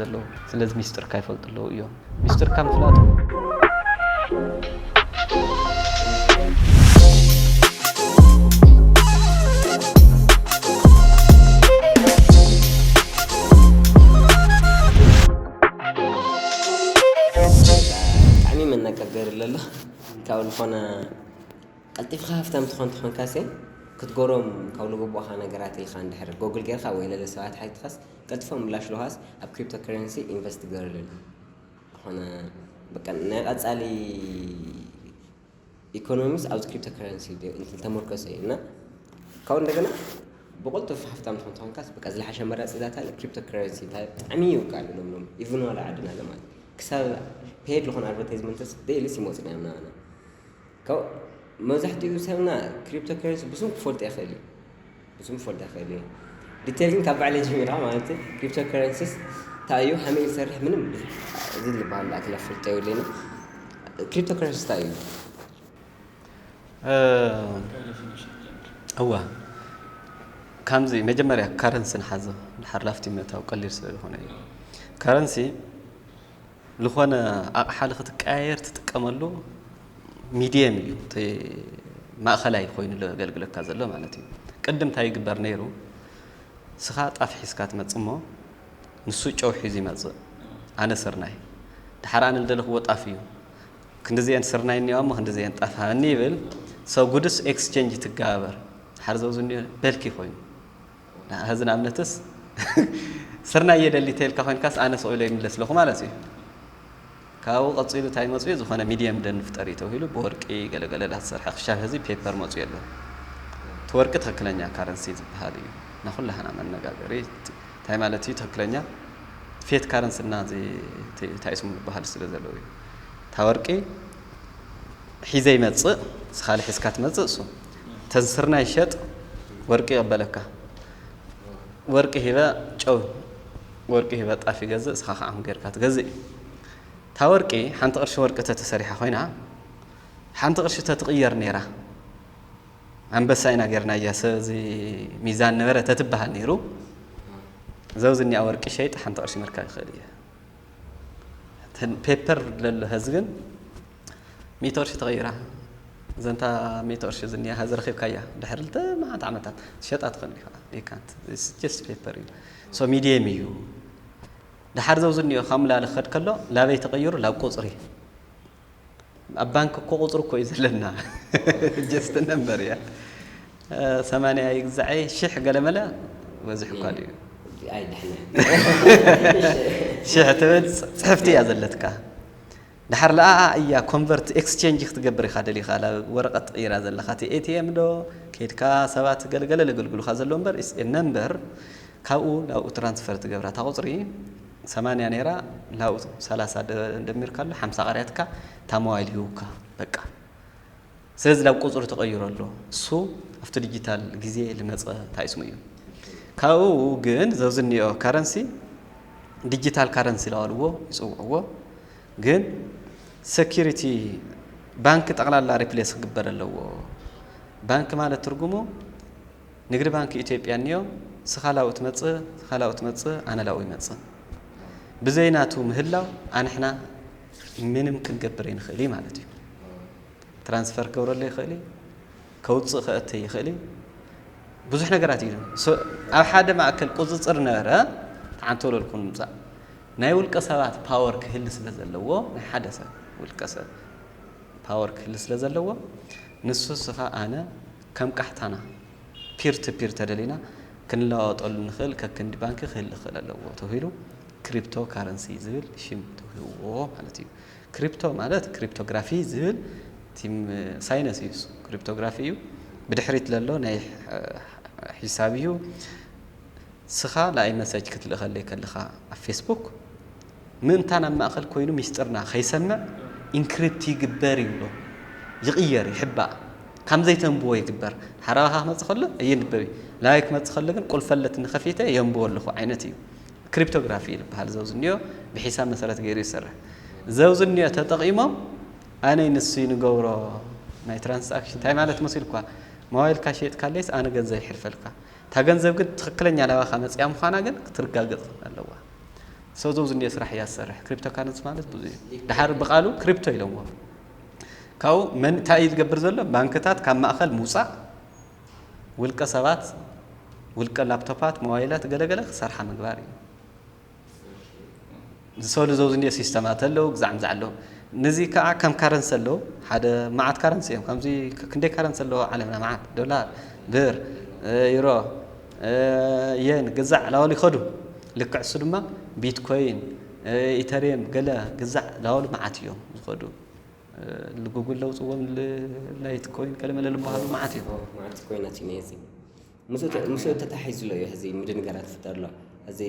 ዘለዉ። ስለዚ ሚስጥርካ ይፈልጡ ኣለዉ እዮም። ሚስጥርካ ምፍላጡ ብጣዕሚ መነቃገሪ ኣለሎ። ካብ ዝኾነ ቀልጢፍካ ሃፍታም ትኾን ትኾንካሴ ክትጎሮም ካብ ልግቦኻ ነገራት ኢልካ እንድሕር ጎግል ጌርካ ወይ ለለ ሰባት ሓይትኻስ ቀልጥፎም ምላሽ ለውሃስ ኣብ ክሪፕቶ ከረንሲ ኢንቨስት ግበረሉ። ዝኾነ በቃ ናይ ቀጻሊ ኢኮኖሚስ ኣብዚ ክሪፕቶ ከረንሲ እንትን ተመርኮሰ እዩ እና ካብኡ እንደገና ብቕልጡፍ ሃፍታም ትኾን ትኾንካስ በቃ ዝለሓሸ መራፂ ዳታ ክሪፕቶ ከረንሲ እንታይ ብጣዕሚ ይውቃሉ ሎም ሎም ኢቭን ዋላ ዓድና ለማለት ክሳብ ፔድ ዝኾነ ኣድቨርታይዝመንትስ ዴይሊስ ይመፁ ናይ ምናምና ካብ መብዛሕትኡ ሰብና ክሪፕቶ ከረንሲ ብዙም ክፈልጦ ይኽእል እዩ ብዙም ክፈልጦ ይኽእል እዩ ዲቴል ግን ካብ ባዕለ ጀሚርካ ማለት ክሪፕቶ ከረንሲስ እንታይ እዩ ከመይ ዝሰርሕ ምንም ዝል ዝበሃል ኣክል ኣፍልጦ የብለይና ክሪፕቶ ከረንሲስ እንታይ እዩ እዋ ከምዚ መጀመርያ ካረንሲ ንሓዞ ድሓር ላፍቲ ምእታው ቀሊል ስለ ዝኾነ እዩ ካረንሲ ዝኾነ ኣቕሓ ንክትቀያየር ትጥቀመሉ ሚድየም እዩ እቲ ማእኸላይ ኮይኑ ዘገልግለካ ዘሎ ማለት እዩ ቅድም እንታይ ይግበር ነይሩ ስኻ ጣፍ ሒዝካ ትመጽእ እሞ ንሱ ጨው ሒዙ ይመጽእ ኣነ ስርናይ ድሓር ኣነ ዝደለኽዎ ጣፍ እዩ ክንድዚአን ስርናይ እኒዋ እሞ ክንድዚአን ጣፍ ሃበኒ ይብል so goods exchange ትገባበር ድሓር ዘውዝ እኒኦ በልኪ ኮይኑ ሕዚ ንኣብነትስ ስርናይ እየ ደሊ ተይልካ ኮይንካስ ኣነ ስቕ ኢሎ ይምለስ ኣለኹ ማለት እዩ ካብኡ ቀፂሉ እንታይ መፅኡ ዝኾነ ሚድየም ደን ንፍጠር እዩ ተባሂሉ ብወርቂ ገለገለ ዳተሰርሐ ክሻብ ሕዚ ፔፐር መፅኡ ኣሎ እቲ ወርቂ ትክክለኛ ካረንሲ ዝበሃል እዩ ናኩላህና መነጋገሪ እንታይ ማለት እዩ ትክክለኛ ፌት ካረንሲ እና እንታይ ስሙ ዝበሃል ስለ ዘለዉ እዩ እታ ወርቂ ሒዘ ይመፅእ ስኻሊ ሒዝካ ትመፅእ እሱ ተን ስርናይ ይሸጥ ወርቂ ይቕበለካ ወርቂ ሂበ ጨው ወርቂ ሂበ ጣፍ ይገዝእ እስኻ ከዓ ጌርካ ትገዝእ እዩ እታ ወርቂ ሓንቲ ቅርሺ ወርቂ ተተሰሪሓ ኮይና ሓንቲ ቅርሺ ተትቕየር ነይራ ኣንበሳ ኢና ጌርናያ ሰዚ ሚዛን ነበረ ተትበሃል ነይሩ ዘውዚ እኒኣ ወርቂ ሸይጥ ሓንቲ ቅርሺ ምርካብ ይኽእል እየ ፔፐር ለሎ ሀዚ ግን ሚእቲ ቅርሺ ተቐይራ ዘንታ ሚእቲ ቅርሺ ዝኒያ ሀዚ ረኺብካያ ድሕሪ ልተ መዓት ዓመታት ትሸጣ ትኽእል ኢኻ you can't it's just paper እዩ so ሚድየም እዩ ድሓር ዘውዚ እኒኦ ካብ ምላለ ክኸድ ከሎ ላበይ ተቐይሩ ላብ ቁፅሪ ኣብ ባንክ እኮ ቁፅሪ እኮ እዩ ዘለና just number እያ ሰማንያ ይግዛዐ ሽሕ ገለመለ በዚሑ እኳ ድዩ ኣይድሕነ ሽሕ ትብል ፅሕፍቲ እያ ዘለትካ ድሓር ለኣኣ እያ ኮንቨርት ኤክስቼንጅ ክትገብር ኢኻ ደሊኻ ናብ ወረቐት ትቕይራ ዘለኻ እቲ ኤቲኤም ዶ ከይድካ ሰባት ገለገለ ለገልግሉኻ ዘሎ እምበር ነምበር ካብኡ ናብኡ ትራንስፈር ትገብራ እታ ቁፅሪ ሰማንያ ነይራ ናብኡ ሰላሳ ደሚርካ ኣሎ ሓምሳ ቀሪያትካ እታ ሞባይል ሂቡካ በቃ ስለዚ ናብ ቁፅሪ ተቐይሮ ኣሎ እሱ ኣብቲ ዲጂታል ግዜ ልመፀ እንታይ ስሙ እዩ ካብኡ ግን ዘብዚ እኒኦ ካረንሲ ዲጂታል ካረንሲ ለዋልዎ ይፅውዕዎ ግን ሰኪሪቲ ባንክ ጠቕላላ ሪፕሌስ ክግበር ኣለዎ ባንክ ማለት ትርጉሙ ንግዲ ባንክ ኢትዮጵያ እኒኦ ስኻ ላብኡ ትመፅእ ስኻ ላብኡ ትመፅእ ኣነ ላብኡ ይመፅእ ብዘይ ናቱ ምህላው ኣንሕና ምንም ክንገብር ኣይንኽእል እዩ ማለት እዩ ትራንስፈር ክገብረሉ ይኽእል እዩ ከውፅእ ከእተይ ይኽእል እዩ ብዙሕ ነገራት እዩ ኣብ ሓደ ማእከል ቁፅፅር ነበረ ተዓንተወለልኩም ምፃእ ናይ ውልቀ ሰባት ፓወር ክህሊ ስለ ዘለዎ ናይ ሓደ ሰብ ውልቀ ሰብ ፓወር ክህሊ ስለ ዘለዎ ንሱ ስኻ ኣነ ከም ቃሕታና ፒር ቱ ፒር ተደሊና ክንለዋወጠሉ ንኽእል ከክንዲ ባንኪ ክህሊ ክኽእል ኣለዎ ተባሂሉ ክሪፕቶ ካረንሲ ዝብል ሽም ተውህዎ ማለት እዩ። ክሪፕቶ ማለት ክሪፕቶግራፊ ዝብል ቲም ሳይነስ እዩ። ክሪፕቶግራፊ እዩ ብድሕሪት ለሎ ናይ ሒሳብ እዩ። ስኻ ንኣይ መሰጅ ክትልእኸለይ ከለኻ ኣብ ፌስቡክ ምእንታን ኣብ ማእኸል ኮይኑ ሚስጥርና ከይሰምዕ ኢንክሪፕት ይግበር ይብሎ ይቕየር ይሕባእ ካብ ዘይተንብቦ ይግበር ሓራባኻ ክመፅእ ከሎ እየንበብ ላይክ ክመፅእ ከሎ ግን ቁልፈ ኣለትኒ ከፊተ የንብቦ ኣለኹ ዓይነት እዩ ክሪፕቶግራፊ ዝበሃል ዘውዝኒዮ ብሒሳብ መሰረት ገይሩ ይሰርሕ ዘውዝኒዮ ተጠቒሞም ኣነይ ንሱ ንገብሮ ናይ ትራንስኣክሽን እንታይ ማለት መሲልኳ ሞባይልካ ሸይጥካለይስ ኣነ ገንዘብ ይሕልፈልካ እታ ገንዘብ ግን ትኽክለኛ ናባኻ መፅያ ምዃና ግን ክትርጋገፅ ኣለዋ። So፣ እዚ ኣብዚ እንድየ ስራሕ እያ ትሰርሕ። ክሪፕቶ ካረንሲ ማለት ብዙ እዩ። ድሓር ብቓሉ ክሪፕቶ ኢሎምዎ። ካብኡ መን እንታይ እዩ ዝገብር ዘሎ? ባንክታት ካብ ማእኸል ምውፃእ፣ ውልቀ ሰባት፣ ውልቀ ላፕቶፓት፣ ሞባይላት፣ ገለገለ ክሰርሓ ምግባር እዩ። ዝሰሉ ዘውዝ እንድየ ሲስተማት ኣለዉ፣ ግዛዕ ምዛዕ ኣለዉ። ነዚ ከዓ ከም ካረንሲ ኣለዉ፣ ሓደ መዓት ካረንሲ እዮም። ከምዚ ክ-፣ ክንደይ ካረንሲ ኣለዎ ዓለምና? መዓት፣ ዶላር፣ ብር፣ እ፣ ዩሮ፣ እ፣ የን፣ ግዛዕ ላወሉ ይኸዱ። ልክዕ እሱ ድማ ቢትኮይን፣ እ፣ ኢተሪየም፣ ገለ ግዛዕ ላወሉ መዓት እዮም ዝኸዱ። እ፣ ልጉጉል ለውፅዎም፣ ል-፣ ላይት ኮይን፣ ገለ መለ ልበሃሉ መዓት እዮም። ኦ፣ መዓት ኮይናት እዩ ነዚ። ምስኡ ተ-፣ ምስኡ ተታሒዙ ኣሎ እዩ ሕዚ ምድንጋራት ዝፍጠር ኣሎ። ሕዚ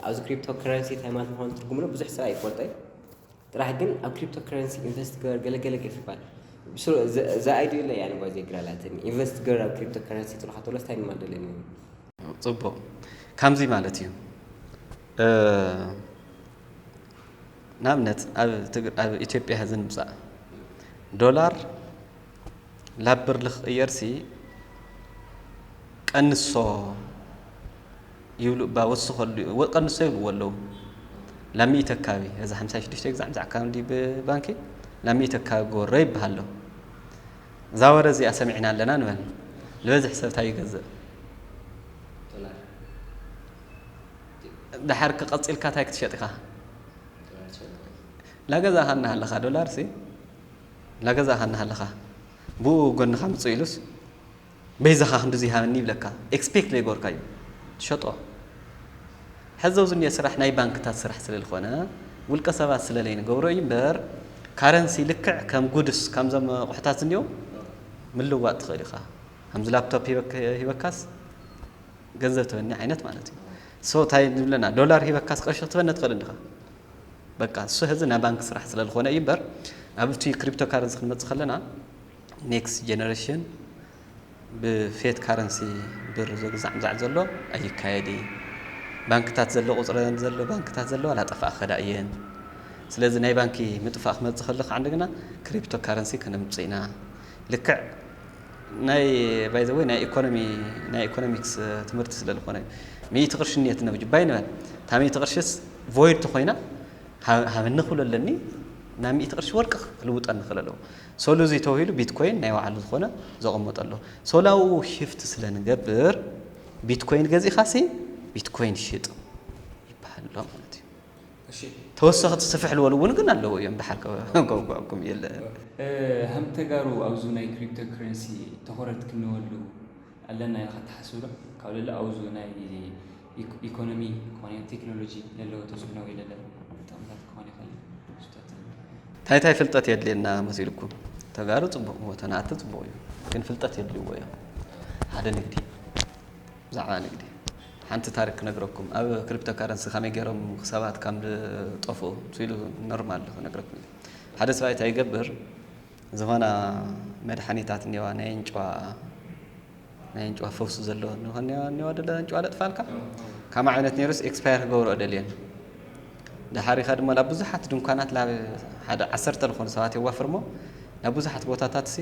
ኣብዚ ክሪፕቶ ከረንሲ እንታይ ማለት ምዃኑ ትርጉሙ ብዙሕ ሰብ ኣይፈልጦ እዩ። ጥራሕ ግን ኣብ ክሪፕቶ ከረንሲ ኢንቨስት ግበር ገለገለ ይባል። ብስሩ ዘ-፣ ዘኣይዱ ኢለ እያ ንጓ ዘይግራላትን ኢንቨስት ግበር ኣብ ክሪፕቶ ከረንሲ ትብልካ ተሎ እንታይ ንማል ደለኒ? ጽቡቕ። ከምዚ ማለት እዩ። እ፣ ንኣብነት ኣብ ትግ-፣ ኣብ ኢትዮጵያ ሕዚ ንምጻእ ዶላር ላብ ብር ልኽቕየርሲ ቀንሶ ይብሉ እባ ወስኸሉ፣ ወ-፣ ቀንሶ ይብልዎ ኣለዉ። ላብ ሚእቲ ኣካባቢ፣ እዚ ሓምሳ ሽዱሽተ ግዛዕ ምዛዕ ኣካባቢ እንዲ ብባንኪ ላብ ሚእቲ ኣካባቢ ግበሮ ይበሃል ኣሎ። እዛ ወረ እዚኣ ሰሚዕና ኣለና ንበል። ዝበዝሕ ሰብ እንታይ ይገዝእ? ዶላር። ደሓር ክቐጺልካ እንታይ ክትሸጥ ኢኻ? ዶላር ትሸጥ። ላገዛኻ እናሃለኻ ዶላር ሲ፣ ላገዛኻ እናሃለኻ ብኡ ጎንኻ ምጽእ ኢሉስ በይዛኻ ክንድዚ ሃብኒ ይብለካ። ኤክስፔክት ዘይገበርካዮ ትሸጦ። ሕዚ ኣብዚ እኒኦ ስራሕ ናይ ባንክታት ስራሕ ስለ ዝኾነ ውልቀ ሰባት ስለ ለይንገብሮ እዩ እምበር፣ ካረንሲ ልክዕ ከም ጉድስ፣ ከምዞም ኣቑሑታት እኒኦ ምልዋጥ ትኽእል ኢኻ። ከምዚ ላፕቶፕ ሂበክ-፣ ሂበካስ ገንዘብ ትበኒ ዓይነት ማለት እዩ። ሶ እንታይ ንብለና፣ ዶላር ሂበካስ ቅርሺ ክትበኒ ትኽእል እንዲኻ። በቃ እሱ ሕዚ ናይ ባንክ ስራሕ ስለ ዝኾነ እዩ እምበር፣ ኣብ እቲ ክሪፕቶ ካረንሲ ክንመጽእ ከለና ኔክስት ጀነሬሽን ብፌት ካረንሲ ብር ዝግዛዕ ምዛዕ ዘሎ ኣይካየድ እዩ። ባንክታት ዘሎ ቁጽረን ዘሎ ባንክታት ዘለዋ ላጠፋ ከዳ እየን። ስለዚ ናይ ባንኪ ምጥፋእ ክመጽእ ከሎ ከዓ እንደገና ክሪፕቶ ካረንሲ ክነምጽእ ኢና። ልክዕ ናይ፣ ባይ ዘ ወይ፣ ናይ ኢኮኖሚ፣ ናይ ኢኮኖሚክስ ትምህርቲ ስለ ዝኾነ እዩ። ሚእቲ ቅርሺ እኒአትና ብጅባይ ንበል። እታ ሚእቲ ቅርሽስ ቮይድ ተኾይና ሃ-፣ ሃብኒ ክብሎ ኣለኒ፣ ናብ ሚእቲ ቅርሺ ወርቂ ክልውጠኒ ክእል ኣለዎ። ሶ፣ እዚ ተባሂሉ ቢትኮይን ናይ ባዕሉ ዝኾነ ዘቐመጠ ኣሎ። ሶ፣ ላብኡ ሽፍት ስለ ንገብር፣ ቢትኮይን ገዚእኻሲ ቢትኮይን ሽጥ ይበሃል ኣሎ ማለት እዩ። እሺ። ተወሰኽቲ ስፍሕ ዝበሉ እውን ግን ኣለዉ እዮም፣ ድሓር ከ-፣ ከውግዐኩም የለ። እ፣ ሃም ተጋሩ ኣብዚ ናይ ክሪፕቶ ከረንሲ ትኹረት ክንወሉ ኣለና ኢኻ ትሓስብ ዶ? ካብ ለለ ኣብዚ ናይ ኢኮ-፣ ኢኮኖሚ ክኾን እዩ፣ ቴክኖሎጂ ለለዎ ተጽዕኖ ወይ ለለ ጥቕምታት ክኾን ይኽእል እዩ። እንታይ እንታይ ፍልጠት የድልየና መሲልኩም? ተጋሩ ጽቡቕ እሞ ተናኣቲ ጽቡቕ እዩ፣ ግን ፍልጠት የድልይዎ እዮም። ሓደ ንግዲ፣ ብዛዕባ ንግዲ ሓንቲ ታሪክ ክነግረኩም። ኣብ ክሪፕቶ ካረንሲ ከመይ ገይሮም ሰባት ከም ዝጠፍኡ ኢሉ ኖርማል ክነግረኩም እዩ። ሓደ ሰብኣይ እንታይ ይገብር? ዝኾና መድሓኒታት እኒዋ፣ ናይ ኣንጭዋ፣ ናይ ኣንጭዋ ፈውሲ ዘለዎ እኒዋ፣ እኒዋ፣ እኒዋ ደለ ኣንጭዋ ለጥፋልካ? እዎ፣ እዎ። ካማ ዓይነት ነይሩስ ኤክስፓየር ክገብርኦ ደልየን። ደሓሪኻ ድማ ላብ ብዙሓት ድንኳናት፣ ላብ ሓደ ዓሰርተ ዝኾኑ ሰባት የዋፍርሞ፣ ናብ ብዙሓት ቦታታት ሲ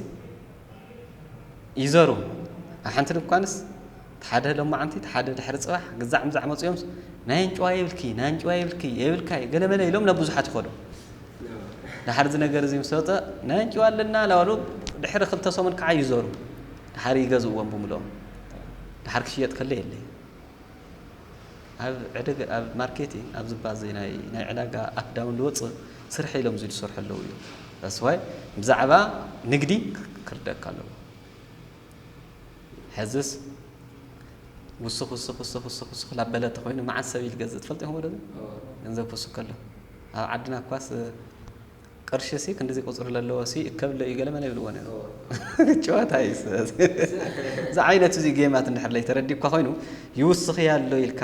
ይዘሩ። ኣብ ሓንቲ ድንኳንስ እቲ ሓደ ሎማዓንቲ፣ እቲ ሓደ ድሕሪ ጽባሕ፣ ግዛዕ ምዛዕ መጺኦምስ፣ "ናይ ኣንጭዋ የብልኪ፣ ናይ ኣንጭዋ የብልኪ፣ የብልካ፣ ገለመለ" ኢሎም ናብ ብዙሓት ይኸዱ። ድሓር እዚ ነገር እዚ ምስ ወጸ፣ "ናይ ኣንጭዋ ኣለና" ላበሉ፣ ድሕሪ ክልተ ሰሙን ከዓ ይዘሩ። ድሓር ይገዝእዎም ብምልኦም። ድሓር ክሽየጥ ከሎ የለ። ኣብ ዕደገ-፣ ኣብ ማርኬቲንግ፣ ኣብ ዝባዘ ናይ፣ ናይ ዕዳጋ ኣፕ ዳውን ዝወጽእ ስርሒ ኢሎም እዚ ዝሰርሑ ኣለዉ እዮም። That's why ብዛዕባ ንግዲ ክርደካ ኣለዎ። ሕዝስ ውስኽ፣ ውስኽ፣ ውስኽ፣ ውስኽ፣ ውስኽ ላበለ ተኾይኑ መዓት ሰብ እዩ ዝገዝእ ትፈልጡ ኢኹም ወደዚ? እዎ። ገንዘብ ክውስኽ ከሎ። ኣብ ዓድና እኳስ ቅርሺ ሲ ክንድዚ ቁጽሪ ለለዎ ሲ እከብሎ እዩ ገለ መለ ይብልዎ ነይሩ። እዎ። ጨዋታ እዩ ስ-፣ እዚ ዓይነት እዚ ጌማት እንድሕር ለይተረዲእኳ ኮይኑ ይውስኽ እያ ኣሎ ኢልካ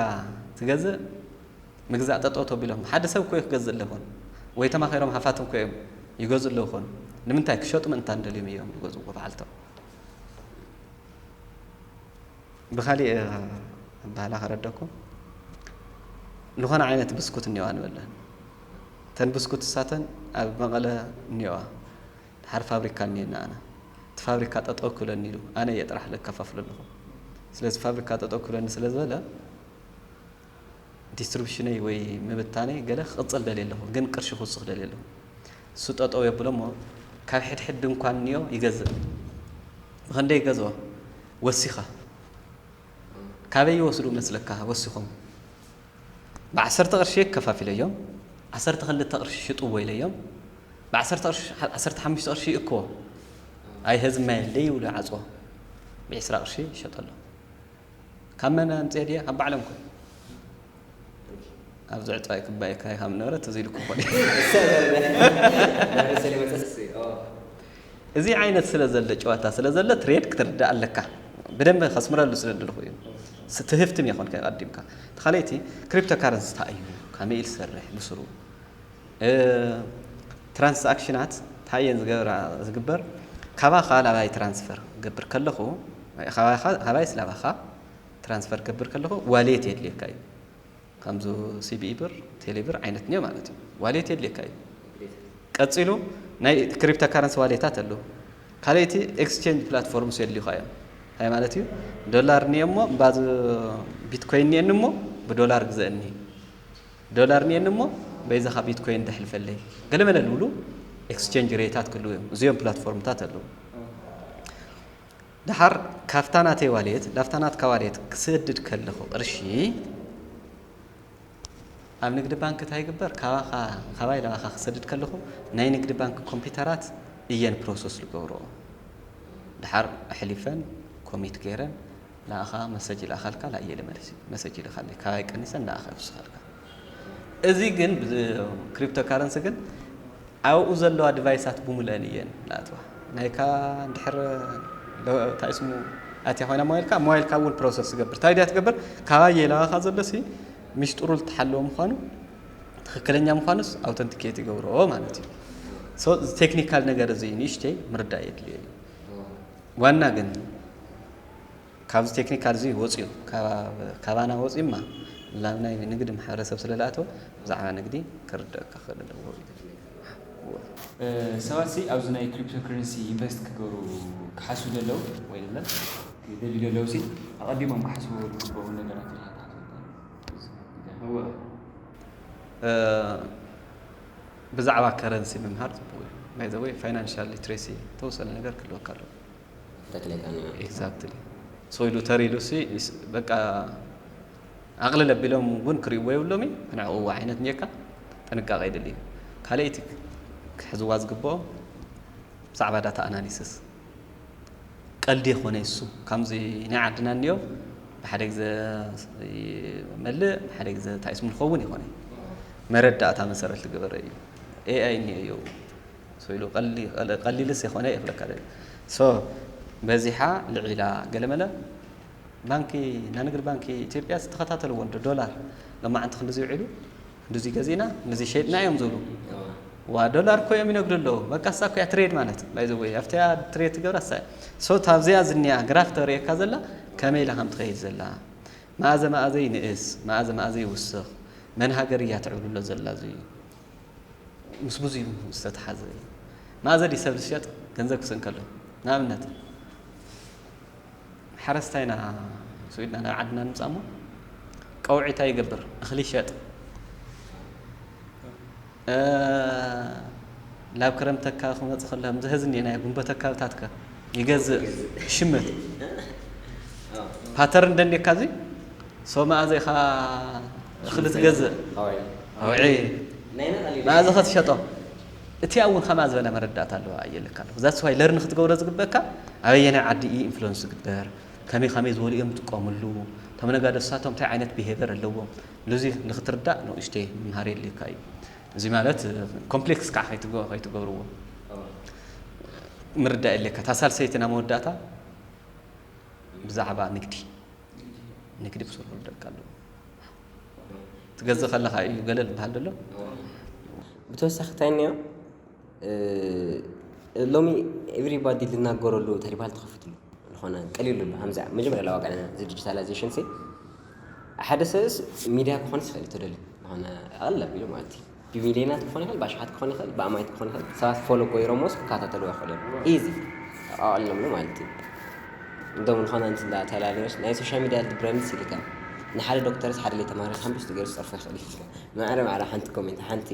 ትገዝእ ምግዛእ ጠጠው ተቢሎም። ሓደ ሰብ እኮ እዩ ክገዝእ ኣለዎ። ወይ ተማኺሮም ሃፋትም እኮ እዮም ይገዝኡ ኣለዉ ኾኑ። ንምንታይ ክሸጡ ምእንታን ደልዮም እዮም ዝገዝእዎ በዓልቶም። ብኻሊእ ኣበሃህላ ከረደኩም፣ ዝኾነ ዓይነት ብስኩት እኒዋ ንበለን። እተን ብስኩት እሳተን ኣብ መቐለ እኒዋ። ድሓር ፋብሪካ እኒኤና ኣነ። እቲ ፋብሪካ ጠጠው ክብለኒ ኢሉ፣ ኣነ እየ ጥራሕ ለከፋፍሎ ኣለኹ። ስለዚ ፋብሪካ ጠጠው ክብለኒ ስለ ዝበለ፣ እቲ ዲስትሪቢሽነይ ወይ ምብታነይ ገለ ክቕጽል ደልየ ኣለኹ፣ ግን ቅርሺ ክውስኽ ደልየ ኣለኹ። እሱ ጠጠው የብሎ እሞ ካብ ሕድሕድ ድንኳን ንዮ ይገዝእ። ብኸንደይ ይገዝኦ? ወሲኻ። ካበይ ይወስዱ መስለካ ወሲኾም? ብ10 ቅርሺ ከፋፊለዮም፣ 12 ቅርሺ ሽጥዎ ኢለዮም፣ ብ10 ቅርሺ፣ 15 ቅርሺ ይእክቦ። ኣይ ህዝብ ማይ የለይ ይብሉ ይዓጽዎ። ብ20 ቅርሺ ይሸጠሎም። ካብ መን ኣምጽኤ ድየ? ካብ ባዕሎም እኮ። ኣብዚ ዕጽዋይ ክባየካ ኢኻ ምነበረ ትዝ ኢልኩ እኮ ድየ? እዚ ዓይነት ስለ ዘለ፣ ጨዋታ ስለ ዘለ ትሬድ ክትርዳእ ኣለካ። ብደንብ ከስምረሉ ስለ ደለኹ እዩ። ስ-፣ ትህፍትም ይኾንካ ቀዲምካ። እቲ ካልኣይቲ ክሪፕቶ ካረንሲ እንታይ እዩ? ከመይ ኢሉ ዝሰርሕ ብስሩ? እ፣ ትራንስኣክሽናት እንታይ እየን ዝገብራ፣ ዝግበር? ካባኻ ላባይ ትራንስፈር ገብር ከለኹ፣ ካባኻ፣ ካባይ ስላባኻ ትራንስፈር ገብር ከለኹ ዋሌት የድልየካ እዩ። ከምዚ ሲቢኢ ብር፣ ቴሌ ብር ዓይነት እኒኦ ማለት እዩ። ዋሌት የድልየካ እዩ። ቀጺሉ ናይ ክሪፕቶ ካረንሲ ዋሌታት ኣለዉ። ካልኣይቲ ኤክስቼንጅ ፕላትፎርምስ የድልዩኻ እዮም። እንታይ ማለት እዩ? ዶላር እኒኦ እሞ፣ ባዚ ቢትኮይን እኒአኒ እሞ፣ ብዶላር ግዘእኒ። ዶላር እኒአኒ እሞ፣ በይዛኻ ቢትኮይን ደሕልፈለይ። ገለመለ ልብሉ ኤክስቼንጅ ሬታት ክህልዉ እዮም። እዚኦም ፕላትፎርምታት ኣለዉ። ደሓር ካብታ ናተይ ዋሌት፣ ላብታ ናትካ ዋሌት ክስድድ ከለኹ ቅርሺ፣ ኣብ ንግዲ ባንክ እንታይ ይግበር? ካባኻ፣ ካባይ ላባኻ ክሰድድ ከለኹ ናይ ንግዲ ባንክ ኮምፒውተራት እየን ፕሮሰስ ዝገብርኦ። ደሓር ኣሕሊፈን ኮሚት ገይረን ንኣኻ መሰጅ ይልኣኻልካ፣ ላየለ መለሲ መሰጅ ይልካለይ፣ ካባይ ቀኒሰን ንኣኻ ይውስኻልካ። እዚ ግን ብ-፣ ክሪፕቶ ካረንሲ ግን ኣብኡ ዘለዋ ዲቫይሳት ብምልአን እየን ዝኣትዋ። ናይካ እንድሕር ሎ-፣ እንታይ ስሙ ኣትያ ኮይና ሞባይልካ፣ ሞባይልካ እውን ፕሮሰስ ትገብር። እንታይ ድያ ትገብር? ካባየ ላባኻ ዘሎሲ ሚስጥሩ ዝተሓለወ ምዃኑ፣ ትኽክለኛ ምዃኑስ ኣውተንቲኬት ይገብርኦ ማለት እዩ። ሶ፣ እዚ ቴክኒካል ነገር እዚ ንእሽተይ ምርዳእ የድልዮ እዩ። ዋና ግን ካብዚ ቴክኒካል እዚ ወፂኡ፣ ካብ-፣ ካባና ወፂኡማ ናብ ናይ ንግዲ ማሕበረሰብ ስለ ዝኣተወ፣ ብዛዕባ ንግዲ ክርደአካ ክኽእል ኣለዎ። እ፣ ሰባት ሲ ኣብዚ ናይ ክሪፕቶ ከረንሲ ኢንቨስት ክገብሩ ክሓስቡ ዘለዉ ወይ ደለ ክደልዩ ዘለዉ ሲ ኣቐዲሞም ክሓስቡ ዝግበኡ ነገራት ኢልካ ትሓስብ? እወ። እ፣ ብዛዕባ ከረንሲ ምምሃር ጽቡቕ እዩ። ባይ ዘ ወይ ፋይናንሻል ሊትሬሲ ተወሰነ ነገር ክህልወካ ኣለዎ። ተክለካ ነው። ኤግዛክትሊ። ሶ ኢሉ ተር ኢሉ ሲ፣ ስ-፣ በቃ ኣቕልል ኣቢሎም እውን ክርእይዎ የብሎም እዩ። ክንዕቕዎ ዓይነት እኒአካ ጥንቃቄ የድሊ እዩ። ካልኣይቲ ክሕዝዋ ዝግብኦ ብዛዕባ ዳታ ኣናሊሲስ። ቀልዲ የኾነ እሱ። ከምዚ ናይ ዓድና እኒኦ ብሓደ ግዜ ይመልእ፣ ብሓደ ግዜ እንታይ ስም ዝኸውን ይኾነ። መረዳእታ መሰረት ዝገበረ እዩ። ኤኣይ እኒኦ እዩ። ሶ ኢሉ ቀሊ-፣ ቀል-፣ ቀሊልስ የኾነ ይብለካ። ሶ በዚሓ ልዒላ ገለመለ ባንኪ፣ ናይ ንግድ ባንኪ ኢትዮጵያ ዝተኸታተልዎ እንዶ ዶላር ለማዓንቲ ክንድዚ ውዒሉ፣ ክንድዚ ገዚእና፣ ክንድዚ ሸይጥና እዮም ዝብሉ። ዋ ዶላር እኮ እዮም ይነግዱ ኣለዉ። በቃ እሳ እኮ እያ ትሬድ ማለት፣ ባይ ዘ ወይ፣ ኣብቲያ ትሬድ ትገብራ እሳ እያ። ሶ ታብዚኣ ዝኒኣ ግራፍ ተርእየካ ዘላ፣ ከመይ ኢላ ከም ትኸይድ ዘላ። መኣዘ መኣዘ ይንእስ፣ መኣዘ መኣዘ ይውስኽ፣ መን ሃገር እያ ትዕብልሎ ዘላ እዙይ። ምስ ብዙ ዝተተሓዘ እዩ። መኣዘ ድዩ ሰብ ዝሸጥ ገንዘብ ክስእን ከሎ? ንኣብነት፣ ሓረስታይና ስዊድና ናብ ዓድና ንምጻእ እሞ፣ ቀውዒ እንታይ ይገብር? እኽሊ ይሸጥ። እ፣ ናብ ክረምቲ ኣከባቢ ክመጽእ ከሎ፣ ከምዚ ሀዚ እኒኦ ናይ ጉንበት ኣከባብታት ከ ይገዝእ፣ ይሽምት። ፓተርን ደንዴካ እዚ፣ ሶ መኣዘ ኢኻ እኽሊ ትገዝእ? ኣውዒ። ኣውዒ። ናይና ቀሊል። መኣዘ ኸ ትሸጦ? እቲኣ እውን ከምኣ ዝበለ መረዳእታ ኣለዋ እየለካ ኣለኹ። ዛትስ ዋይ ለርን ክትገብሮ ዝግበእካ ኣበየናይ ዓዲ እዩ ኢንፍሉወንስ ዝግበር፣ ከመይ ከመይ ዝበሉ እዮም ዝጥቀምሉ፣ እቶም ነጋዶ ንሳቶም እንታይ ዓይነት ቢሄቨር ኣለዎም፣ ነዚ ንክትርዳእ ንእሽተይ ምምሃር የድልየካ እዩ። እዚ ማለት ኮምፕሌክስ ከዓ ከይትገ-፣ ከይትገብርዎ ምርዳእ የድልየካ። እታ ሳልሰይቲ ናብ መወዳእታ ብዛዕባ ንግዲ፣ ንግዲ ብስሩ ክርደእካ ኣለዎ። ትገዝእ ከለኻ እዩ ገለ ዝበሃል ዘሎ። ብተወሳኺ እንታይ እኒኦ፣ እ፣ ሎሚ ኤቭሪባዲ ልናገረሉ ተሪባል ተኸፊትሉ ዝኾነ ቀሊሉ ኣሎ። ከምዚ መጀመርያ ለዋቀ እዚ ዲጂታላይዜሽን ሲ ሓደ ሰብስ ሚድያ ክኾንስ ይኽእል እዩ ተደልዩ ዝኾነ ኣቐል ኣቢሉ ማለት እዩ። ብሚልዮናት ክኾን ይኽእል፣ ብኣሽሓት ክኾን ይኽእል፣ ብኣማይት ክኾን ይኽእል፣ ሰባት ፎሎ ገይሮሞስ ክከታተልዎ ይኽእሉ እዮም። ኢዚ ኣቐሊሎም ማለት እዩ። እንደውም ዝኾነ እንትን እንዳተላለዮስ ናይ ሶሻል ሚድያ ብራንድስ ይልካ ንሓደ ዶክተርስ ሓደ ለይ ተማሪ ሓምሽተ ገይሩ ዝፀርፎ ይኽእል እዩ። ማዕረ ማዕረ ሓንቲ ኮሜንት ሓንቲ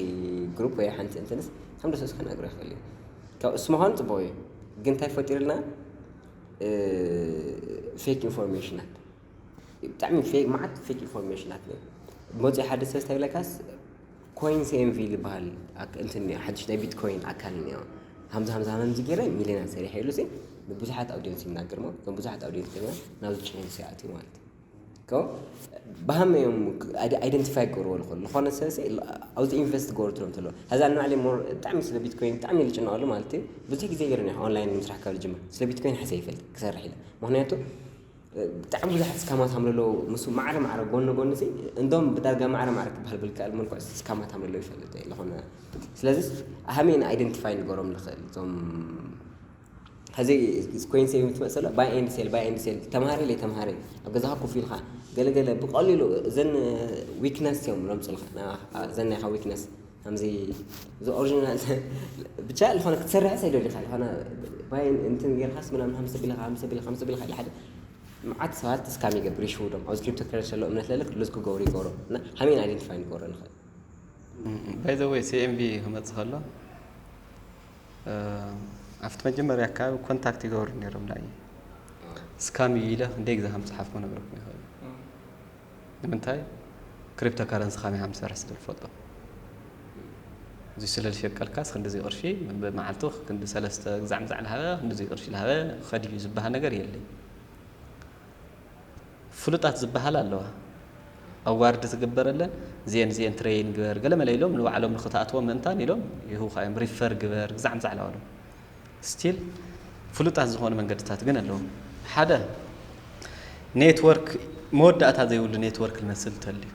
ግሩፕ ወይ ሓንቲ እንትንስ ከም ደስ ዝብለካ ክነግሮ ይኽእል እዩ። ካብ እሱ ምዃኑ ፅቡቕ እዩ። ግን እንታይ ፈጢርልና? ፌክ ኢንፎርሜሽናት፣ ብጣዕሚ ፌክ፣ መዓት ፌክ ኢንፎርሜሽናት ነው። መፂኡ ሓደ ሰብ እንታይ ይብለካስ ኮይን ሲ ኤም ቪ ዝበሃል ኣክ-፣ እንትን እኒኦ፣ ሓድሽ ናይ ቢትኮይን ኣካል እኒኦ። ሃምዛ ሃምዛ ሃምዚ ገይረ ሚሊዮናት ሰሪሐ ኢሉ ሲ ንብዙሓት ኣውዲየንስ ይናገር ሞ፣ እዞም ብዙሓት ኣውዲየንስ ከይና ናብዚ ቻይንስ ይኣትዩ ማለት እዩ። ኮ ብሃመ እዮም ኣይደ-፣ ኣይደንቲፋይ ክገብርዎ ዝኽእሉ። ዝኾነ ሰብ ሲ ኣብዚ ኢንቨስት ክገብሩ ትሎም ተሎ። ሀዛ ንባዕለይ ሞር ብጣዕሚ ስለ ቢትኮይን ብጣዕሚ ልጭነቐሉ ማለት እዩ። ብዙሕ ግዜ ገይረ እኒኦ ኦንላይን ምስራሕ ካብ ዝጅምር። ስለ ቢትኮይን ሓሰ ይፈልጥ ክሰርሕ ኢለ። ምኽንያቱ ብጣዕሚ ብዙሓት ስካማት ሃም ለለዉ ምስ ማዕረ ማዕረ ጎኒ ጎኒ ሲ እንዶም ብዳርጋ ማዕረ ማዕረ ክበሃል ብልክኣል መልክዑ ስካማት ሃም ለለዉ ይፈልጥ እየ። ዝኾነ ስለዚ ሃመይን ኣይደንቲፋይ ንገሮም ንኽእል እዞም ሐዚ ኮይን ሴቪንግ ትመፅእ ባይ ኤንድ ሴል ባይ ኤንድ ሴል ተምሃሪ ለይ ተምሃሪ ኣብ ገዛኻ ኮፍ ኢልካ ገለገለ ብቐሊሉ እዘን ዊክነስ እዮም ለምፅልካ እዘን ናይካ ዊክነስ ከምዚ እዚ ኦሪጂናል ብቻ ዝኾነ ክትሰርሕስ ኣይደሊኻ ዝኾነ ባይ እንትን ጌርካስ ምናምን ሃምሰ ቢልኻ ሃምሰ ቢልኻ ሃምሰ ቢልኻ ኢለ ሓደ መዓት ሰባት ስካም ይገብር ይሽውዶም ኣብዚ ክሪፕቶ ከረንሲ ዘሎ እምነት ለልክ ሉዝ ክገብሩ ይገብሮም እና ሃመይን ኣይደንቲፋይ ንገብሮ ንኽእል። ባይ ዘ ወይ ሲ ኤም ቢ ክመፅእ ከሎ ኣብቲ መጀመርያ ኣካባቢ ኮንታክት ይገብሩ ነይሮም ናይ ስካም እዩ ኢለ ክንደይ ግዜ ከም ዝሓፍኩ ነግረኩም ይኽእል። ንምንታይ ክሪፕቶ ካረንሲ ከመይ ከም ዝሰርሕ ስለ ዝፈልጦ። እዚ ስለ ዝሸቀልካስ ክንድዚ ቅርሺ ብመዓልቱ ክንዲ ሰለስተ ግዛዕ ምዛዕ ልሃበ ክንድዚ ቅርሺ ልሃበ ከድዩ ዝበሃል ነገር የለይ። ፍሉጣት ዝበሃል ኣለዋ ኣዋርድ ዝግበረለን እዚአን እዚአን ትሬን ግበር ገለመለ ኢሎም ንባዕሎም ንክትኣትዎም ምእንታን ኢሎም ይህውካ እዮም ሪፈር ግበር ግዛዕ ምዛዕ ኣለዋሎም ስቲል ፍሉጣት ዝኾኑ መንገድታት ግን ኣለዎም ሓደ ኔትወርክ መወዳእታ ዘይብሉ ኔትወርክ ዝመስል ተልዩ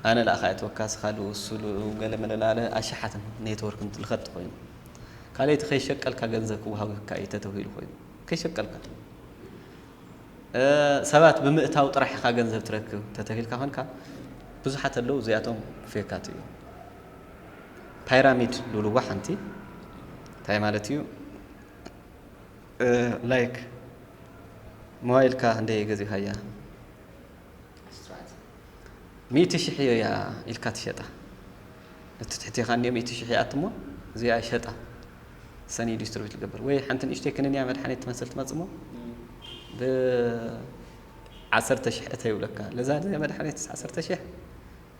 ኣነ ላእኻ እትወካስ ካልኡ እሱ ገለመለ ላለ ኣሽሓት ኔትወርክ እንትልኸጥ ኮይኑ ካልእቲ ከይሸቀልካ ገንዘብ ክወሃበካ እዩ ተተውሂሉ ኮይኑ ከይሸቀልካ ሰባት ብምእታው ጥራሕ ኢኻ ገንዘብ ትረክብ ተተኪልካ ኮንካ ብዙሓት ኣለዉ እዚኣቶም ፌካት እዩ ፓይራሚድ ዝብልዋ ሓንቲ እንታይ ማለት እዩ ላይክ ሞባይልካ እንደ ገዚኻያ ሚእቲ ሽሕ እያ ኢልካ ትሸጣ እቲ ትሕቴኻ እኒኦ ሚእቲ ሽሕ ይኣት እሞ እዚኣ ሸጣ ሰኒ ዲስትሪቢዩት ዝገብር ወይ ሓንቲ ንእሽተይ ክንንያ መድሓኒት ትመስል ትመፅእ እሞ ብዓሰርተ ሽሕ እተ ይብለካ ለዛ መድሓኒት ዓሰርተ ሽሕ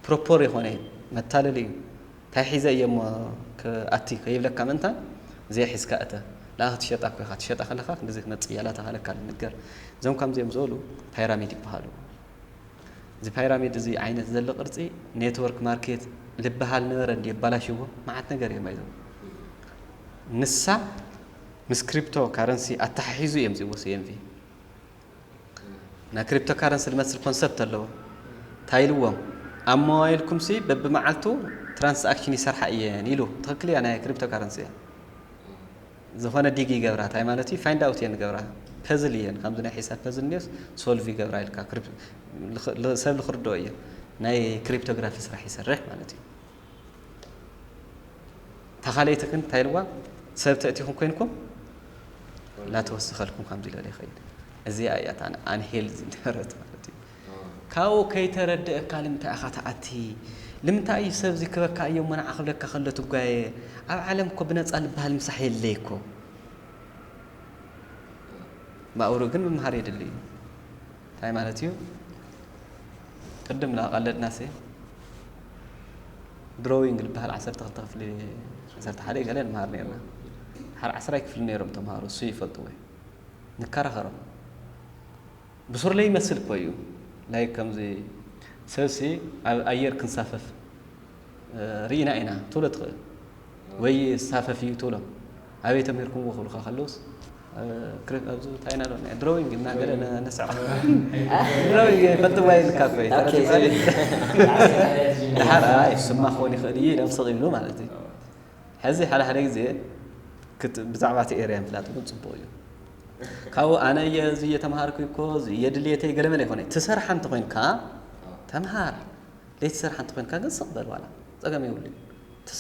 ፕሮፖር የኾነ እዩ መታለሊ እዩ እንታይ ሒዘ እየ እሞ ክኣቲ ከይብለካ ምእንታን እዚኣ ሒዝካ እተ ላ ክትሸጣ እኮ ኢኻ ትሸጣ ከለኻ ክንድዚ ክመፅእ እያ ላተባሃለካ ንገር እዞም ከምዚኦም ዝበሉ ፓይራሚድ ይበሃሉ እዚ ፓይራሚድ እዚ ዓይነት ዘሎ ቅርፂ ኔትወርክ ማርኬት ልበሃል ነበረ እንዲ የባላሽዎ መዓት ነገር እዮም ኣይዞም ንሳ ምስ ክሪፕቶ ካረንሲ ኣተሓሒዙ እዮም ዝዎ CMV ናይ ክሪፕቶ ካረንሲ ዝመስል ኮንሰፕት ኣለዎ እንታይ ኢልዎም ኣብ ሞባይልኩም ሲ በብመዓልቱ ትራንስኣክሽን ይሰርሓ እየን ኢሉ ትኽክል እያ ናይ ክሪፕቶ ካረንሲ እያ ዝኾነ ዲግ ይገብራ እንታይ ማለት እዩ ፋይንድ ኣውት እየን ዝገብራ ፐዝል እየን ከምዚ ናይ ሒሳብ ፐዝል እንዲዮስ ሶልቭ ይገብራ ኢልካ ሰብ ልክርድኦ እየ ናይ ክሪፕቶግራፊ ስራሕ ይሰርሕ ማለት እዩ እታ ካልኣይቲ ግን እንታይ ኢልዋ ሰብ ተእቲኹም ኮይንኩም ላተወስኸልኩም ከምዚ ኢለ ይኸይድ እዚኣ እያ እታ ኣንሄልዚ ነበረት ማለት እዩ ካብኡ ከይተረድእካ ልምንታይ ኢኻ ትኣቲ ልምንታይ እዩ ሰብ ዝክበካ እዮ እሞ ንዓ ክብለካ ከሎ ትጓየ ኣብ ዓለም እኮ ብነፃ ልበሃል ምሳሕ የለይ እኮ ማእሩ ግን ምምሃር የድሊ እዩ እንታይ ማለት እዩ ቅድም ና ቀለድና ሲ ድሮዊንግ ዝበሃል ዓሰርተ ክልተ ክፍሊ ዓሰርተ ሓደ ገለ ንምሃር ነርና ሓር ዓስራይ ክፍሊ ነይሮም ተምሃሮ እሱ ይፈልጥዎ እዩ ንከራኸሮም ብሱር ለይመስል እኮ እዩ ላይክ ከምዚ ሰብሲ ኣብ ኣየር ክንሳፈፍ ርኢና ኢና ትብሎ ትኽእል ወይ ሳፈፍ እዩ ትብሎ ኣበይ ተምህርኩምዎ ክብሉካ ከለውስ ኣብዚ ታይና ዶ ድሮዊንግ እና ገለ ነስዕቕ ድሮዊንግ ፈልጥዋ ይልካ እኮ እዩ ድሓር ስማ ክኾን ይኽእል እዩ ኢሎም ስቕ ይብሉ ማለት እዩ ሕዚ ሓደ ሓደ ግዜ ብዛዕባ እቲ ኤርያ ምፍላጥ እውን ፅቡቅ እዩ ካብኡ ኣነ እየ እዚ እየተምሃርኩ እኮ እዚ እየ ድልየተይ ገለመለ ይኮነ ትሰርሓ እንተኮይንካ ተምሃር ለይትሰርሓ እንተኮይንካ ግን ስቕ በል ዋላ ፀገም የብሉ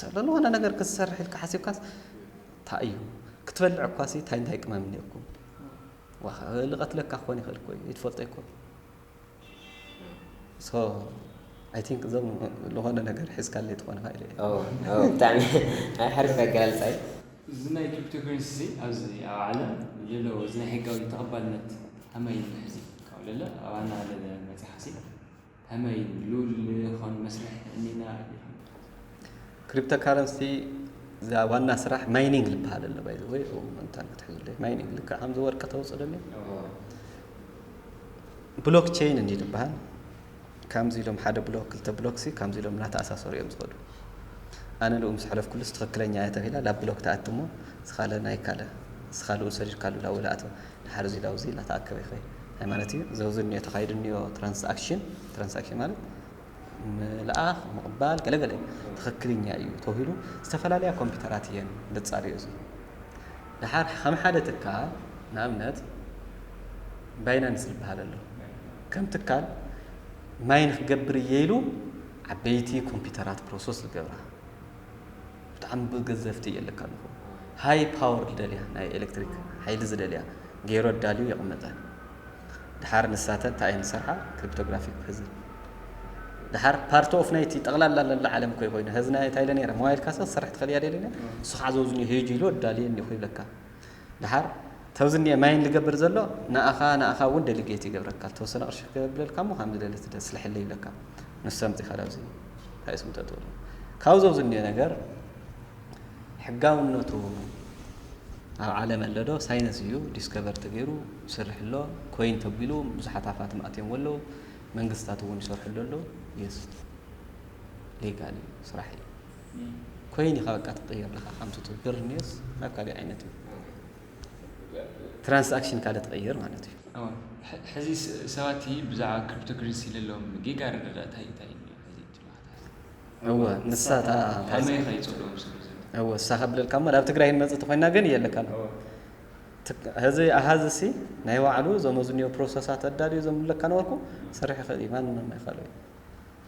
ዝኾነ ነገር ክትሰርሕ ኢልካ ሓሲብካስ እንታይ እዩ ክትበልዕ እኳ እንታይ እንታይ ቅመም እኒኦኩም ልቐትለካ ክኾን ይኽእል እኮ እዩ ይትፈልጦ ይኮን So I think እዞም ዝኾነ ነገር ሒዝካለይ ትኾን ኻ ኢለ እየ። ኦ፣ ኦ፣ ብጣዕሚ ናይ ሓሪፍ ኣገላልፃ እዩ። እዚ ናይ ክሪፕቶከረንሲ እዚ ኣብዚ ኣብ ዓለም ዘሎ እዚ ናይ ሕጋዊ ተቐባልነት ከመይ እዩ ሕዚ ካብለለ ኣባና ለለ መፅሓሲ ከመይ ልኡል ኾን መስርሕ እኒና ክሪፕቶ ካረንሲ እዛ ዋና ስራሕ ማይኒንግ ዝበሃል ኣሎ። ባይ ወይ እንታን ክትሕዝለ ማይኒንግ ልክዕ ከምዚ ወርቂ ተውፅእ ደለ ብሎክ ቼይን እንዲ ዝበሃል ከምዚ ኢሎም ሓደ ብሎክ ክልተ ብሎክ ሲ ከምዚ ኢሎም እናተኣሳሰሩ እዮም ዝኸዱ። ኣነ ንኡ ምስ ሕለፍኩሉስ ትኽክለኛ እያ ተባሂላ ላብ ብሎክ ትኣቲ እሞ ስኻለ ናይ ካለ ስኻልኡ ሰዲድካሉ ላው ላእቶ ድሓር እዚ ላውዚ እናተኣከበ ይኸይ ሃይማኖት እዩ ዘውዚ እኒኦ ተኻይዱ እኒኦ ትራንስኣክሽን ትራንስኣክሽን ማለት ምልኣኽ ምቕባል ገለገለ ትኽክልኛ እዩ ተባሂሉ ዝተፈላለያ ኮምፒውተራት እየን ልፃሪኦ እዚ ድሓር ከም ሓደ ትካል ንኣብነት ባይናንስ ዝበሃል ኣሎ ከም ትካል ማይን ክገብር እየ ኢሉ ዓበይቲ ኮምፒውተራት ፕሮሰስ ዝገብራ ብጣዕሚ ብገዘፍቲ እየ ኣለካ ኣለኹ ሃይ ፓወር ዝደልያ ናይ ኤሌክትሪክ ሓይሊ ዝደልያ ገይሩ ኣዳልዩ የቕመጠ ድሓር ንሳተን እንታይ እየን ዝሰርሓ ክሪፕቶግራፊክ ፐዝል ድሓር ፓርት ኦፍ ናይቲ ጠቕላላ ለላ ዓለም ኮይ ኮይኑ ሀዚ ናይ ታይለ ነይረ ሞባይል ካሰ ትሰርሕ ትኽእል እያ ደለና እሱ ከዓ ዘውዝኒ ሄጅ ኢሉ ኣዳልየ እኒኹ ይብለካ ድሓር ተውዚ እኒአ ማይን ዝገብር ዘሎ ንኣኻ ንኣኻ እውን ደሊጌት ይገብረካ ተወሰነ ቅርሺ ክገብለልካ እሞ ከም ዝደለ ትደስልሕለ ይብለካ ንሱ ኣምፂኻ ዳብዚ እንታይ ስምጠ ትብሉ ካብ ዘውዚ እኒአ ነገር ሕጋውነቱ ኣብ ዓለም ኣለዶ ሳይንስ እዩ ዲስከቨር ተገይሩ ይሰርሕ ኣሎ ኮይን ተቢሉ ብዙሓት ሃፋትም ኣትዮም ኣለዉ መንግስታት እውን ይሰርሕሉ ኣለዉ የስ ሌጋል እዩ ስራሕ እዩ ኮይን ኢኻ በቃ ትቀየር ኣለኻ ከምቲ ብር ኔስ ናብ ካልእ ዓይነት እዩ ትራንስኣክሽን ካልእ ትቀይር ማለት እዩ ሕዚ ሰባት ብዛዕባ ክሪፕቶክረንሲ ዘለዎም ጌጋ ረዳዳእታ እንታይ እዩ ሕዚ እወ ንሳ እታ ከመይ ከይፅልዎም ስለ ዘሎ እወ እሳ ከብለልካ እሞ ናብ ትግራይ ንመፅእ ተኮይና ግን እየለካ ነው ህዚ ኣሃዚ ሲ ናይ ባዕሉ ዘመዝንዮ ፕሮሰሳት ኣዳልዩ ዘምለካ ነበርኩ ሰርሕ ይኽእል እዩ ማንም ኣይካሉ እዩ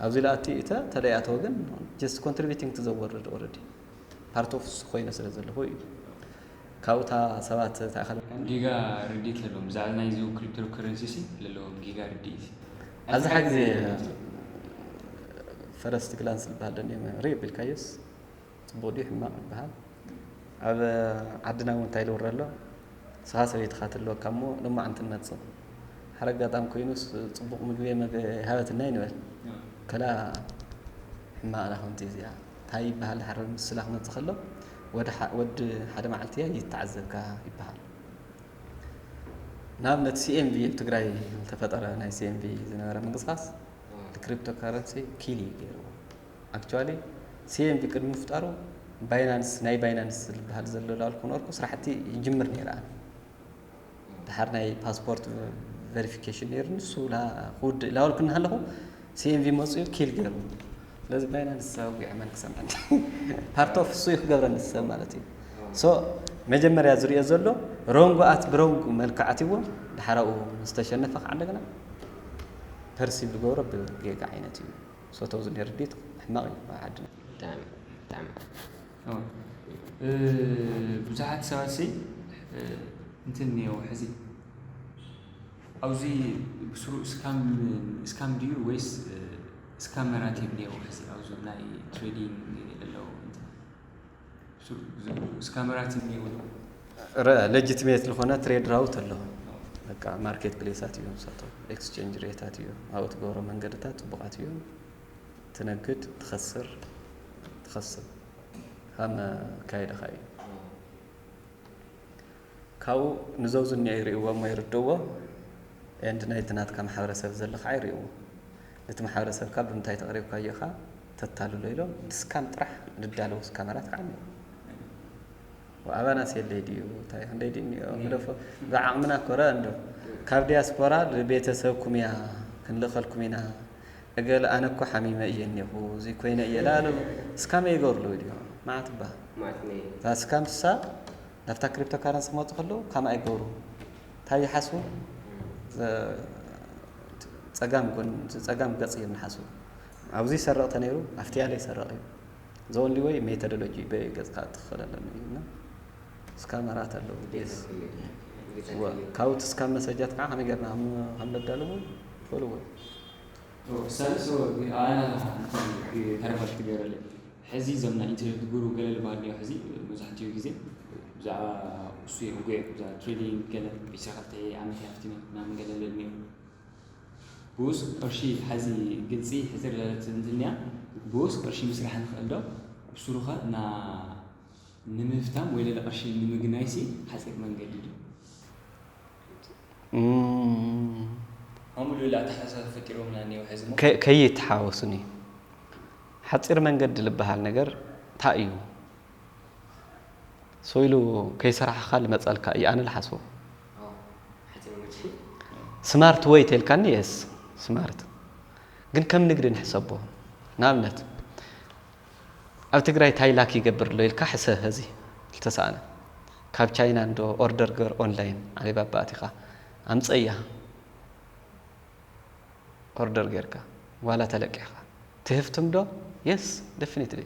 ኣብዚ ለኣቲ እተ ተለያተወ ግን just contributing to the world already part of ኮይኑ ስለ ዘለኹ እዩ ካብኡታ ሰባት ተኣኸለ ጌጋ ርድኢት ለለዎም ብዛዕባ ናይዚ ክሪፕቶከረንሲ ሲ ለለዎም ጌጋ ርድኢት ኣብዚ ሓ ግዜ ፈረስት ግላንስ ዝበሃል ደኒዮም ሪእ ቢልካዮስ ፅቡቅ ድዩ ሕማቅ ይበሃል ኣብ ዓድና እውን እንታይ ልውረ ኣሎ ንስኻ ሰበይትኻ ትህልወካ እሞ ሎማዓንቲ ንመፅእ ሓደ ኣጋጣሚ ኮይኑስ ፅቡቅ ምግቢ መገ ሃበትና ይንበል ከላ ሕማቅና ከምቲ እዚኣ እንታይ ይበሃል ሓደ ምስላ ክመፅእ ከሎ ወዲ ሓደ መዓልቲ እያ ይተዓዘብካ ይበሃል ንኣብነት CMV ኣብ ትግራይ ዝተፈጠረ ናይ CMV ዝነበረ ምንቅስቃስ ክሪፕቶ ካረንሲ ኪል እዩ ገይርዎ actually CMV ቅድሚ ምፍጣሩ ባይናንስ ናይ ባይናንስ ዝበሃል ዘሎ ላልኩ ነበርኩ ስራሕቲ ይጅምር ነይረ ድሓር ናይ ፓስፖርት ቨሪፊኬሽን ነይሩ ንሱ ክውድእ ላበልኩ እናሃለኹ CMV መፅኡ ኪል ገይሩ ስለዚ ባይናንስ ኣውጊዐ መን ክሰምዐኒ part of እሱ እዩ ክገብረኒ ሰብ ማለት እዩ so መጀመርያ ዝሪኦ ዘሎ wrong at wrong መልክዓት እዎ ድሓራኡ ዝተሸነፈ ከዓ እንደገና perceive ዝገብሮ ብጌጋ ዓይነት እዩ so ተውዚ ርድኢት ሕማቕ እዩ ኣብ ዓድና ብጣዕሚ ብጣዕሚ ብዙሓት ሰባት ሲ እንትን እኒአው ሕዚ ኣብዚ ብስሩ ስካም ድዩ ወይስ ስካመራት እዮም እኒአው ሕዚ ኣብዚ ናይ ትሬዲንግ ዘለዉ ስካመራት እኒአው legitimate ዝኾነ ትሬድ ራውት ኣሎ በቃ ማርኬት ፕሌሳት እዮም ንሳቶም ኤክስቼንጅ ሬታት እዮም ኣብኡ ትገብሮ መንገድታት ፅቡቃት እዮም ትነግድ ትኸስር ትኸስብ ካብ መካየድኻ እዩ ካብኡ ንዘውዝኒ ይርእዎ እሞ ይርድእዎ and ናይቲ ናትካ ማሕበረሰብ ዘሎ ከዓ ይርእዎ ነቲ ማሕበረሰብካ ብምንታይ ተቕሪብካዮ ኢኻ ተታልሎ ኢሎም ንስካም ጥራሕ ዝዳለዉ ስካመራት ከዓ ኣለዉ ኣባናስ የለይ ድዩ እንታይ ክንደይ ድዩ እኒኦ ግደፎ ብዓቕምና ኮረ እንዶ ካብ ዲያስፖራ ንቤተሰብኩም እያ ክንልእኸልኩም ኢና እገለ ኣነ እኮ ሓሚመ እየ እኒኹ እዚ ኮይነ እየ ላሉ ስካመ ይገብርሉ ድዮ ማዓት እባ ማለት ነው እዛ ስካም ንሳ ናብታ ክሪፕቶ ካረንሲ ክመፁ ከለዉ ካምኣ ይገብሩ እንታይ ይሓስቡ ጸጋም ጎን ጸጋም ገጽ እዮም ንሓስቡ ኣብዚ ይሰርቕ ተነይሩ ኣብቲ ያለ ይሰርቕ እዩ the only way methodology በይ ገጽካ ትኽእል ኣለኒ እና ስካመራት ኣለዉ ካብኡ እቲ ስካም መሰጃት ከዓ ከመይ ገርና ከም ነዳልዎ ይፈልዎ ሳልስ ኣና ተረፋት ትገረለ ሕዚ ዘምና ኢንተርኔት ግሩ ገለ ልባል ሕዚ መብዛሕትኡ ግዜ ብዛዕባ እሱ የውገ ብዛዕባ ትሬዲንግ ገለ ዒስራ ክልተ ዓመት ያፍቲ ምናምን ገለ ለልሚዮ ብኡስ ቅርሺ ሓዚ ግልፂ ሕፅር ለለት እንትንያ ብኡስ ቅርሺ ምስራሕ ንኽእል ዶ ብሱሩኸ እና ንምፍታም ወይ ለለ ቅርሺ ንምግናይሲ ሓፂር መንገዲ ዶ ከምኡ ልብል ኣተሓሳሰብ ፈጢሮምና እኒኦ ሕዚ እሞ ከይተሓወሱኒ ሓፂር መንገዲ ዝበሃል ነገር እንታይ እዩ? ሶ ኢሉ ከይሰራሕኻ ዝመፀልካ እዩ ኣነ ዝሓስቦ። ስማርት ወይ ተልካኒ የስ ስማርት ግን ከም ንግዲ ንሕሰቦ። ንኣብነት ኣብ ትግራይ ታይ ላክ ይገብር ኣሎ ኢልካ ሕሰብ። ሕዚ ልተሰኣነ ካብ ቻይና እንዶ ኦርደር ገር ኦንላይን ዓሊባባ ኣቲኻ ኣምፀያ ኦርደር ጌርካ ዋላ ተለቂሕካ ትህፍትም ዶ? የስ ደፍኒትሊ።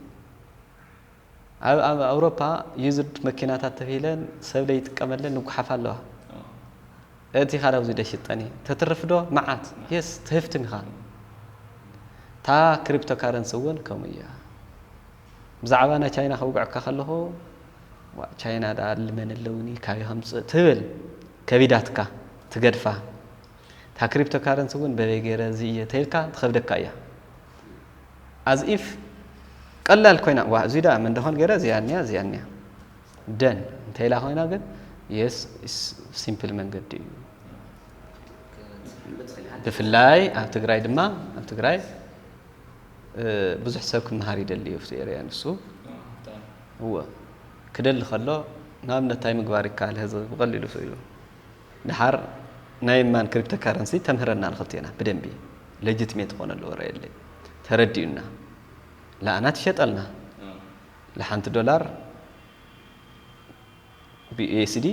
ኣብ ኣብ ኣውሮፓ ዩዝድ መኪናታት ተብሂለን ሰብ ለይጥቀመለን ንጉሓፍ ኣለዋ። እቲ ካልኣዊ ዚ ደሽጠኒ ተትርፍ ዶ? መዓት የስ ትህፍትም ኢኻ። እታ ክሪፕቶ ካረንሲ እውን ከምኡ እያ። ብዛዕባ ናይ ቻይና ከውግዐካ ከለኹ ዋ ቻይና ዳ ልመን ኣለውኒ ካበይ ከምፅእ ትብል ከቢዳትካ ትገድፋ። እታ ክሪፕቶ ካረንሲ እውን በበይ ገይረ እዚ እየ ተይልካ ትኸብደካ እያ። ኣዝ ኢፍ ቀላል ኮይና ዋ እዚ ዳ መንደኾን ገይረ እዚኣ እኒያ እዚኣ እኒያ ደን እንተይላ ኮይና ግን የስ ሲምፕል መንገዲ እዩ። ብፍላይ ኣብ ትግራይ ድማ ኣብ ትግራይ ብዙሕ ሰብ ክመሃር ይደሊ እዩ ኣብቲ ኤርያ ንሱ እወ ክደሊ ከሎ ንኣብነት እንታይ ምግባር ይከኣል ህዝቢ ብቐሊሉ ስኢሉ ድሓር ናይ ማን ክሪፕቶ ካረንሲ ተምህረና ንክልቴና ብደንቢ ለጅትሜት ዝኾነ ኣለዎ ረየለይ ተረዲኡና ለኣና ትሸጠልና ለሓንቲ ዶላር ብዩኤስዲ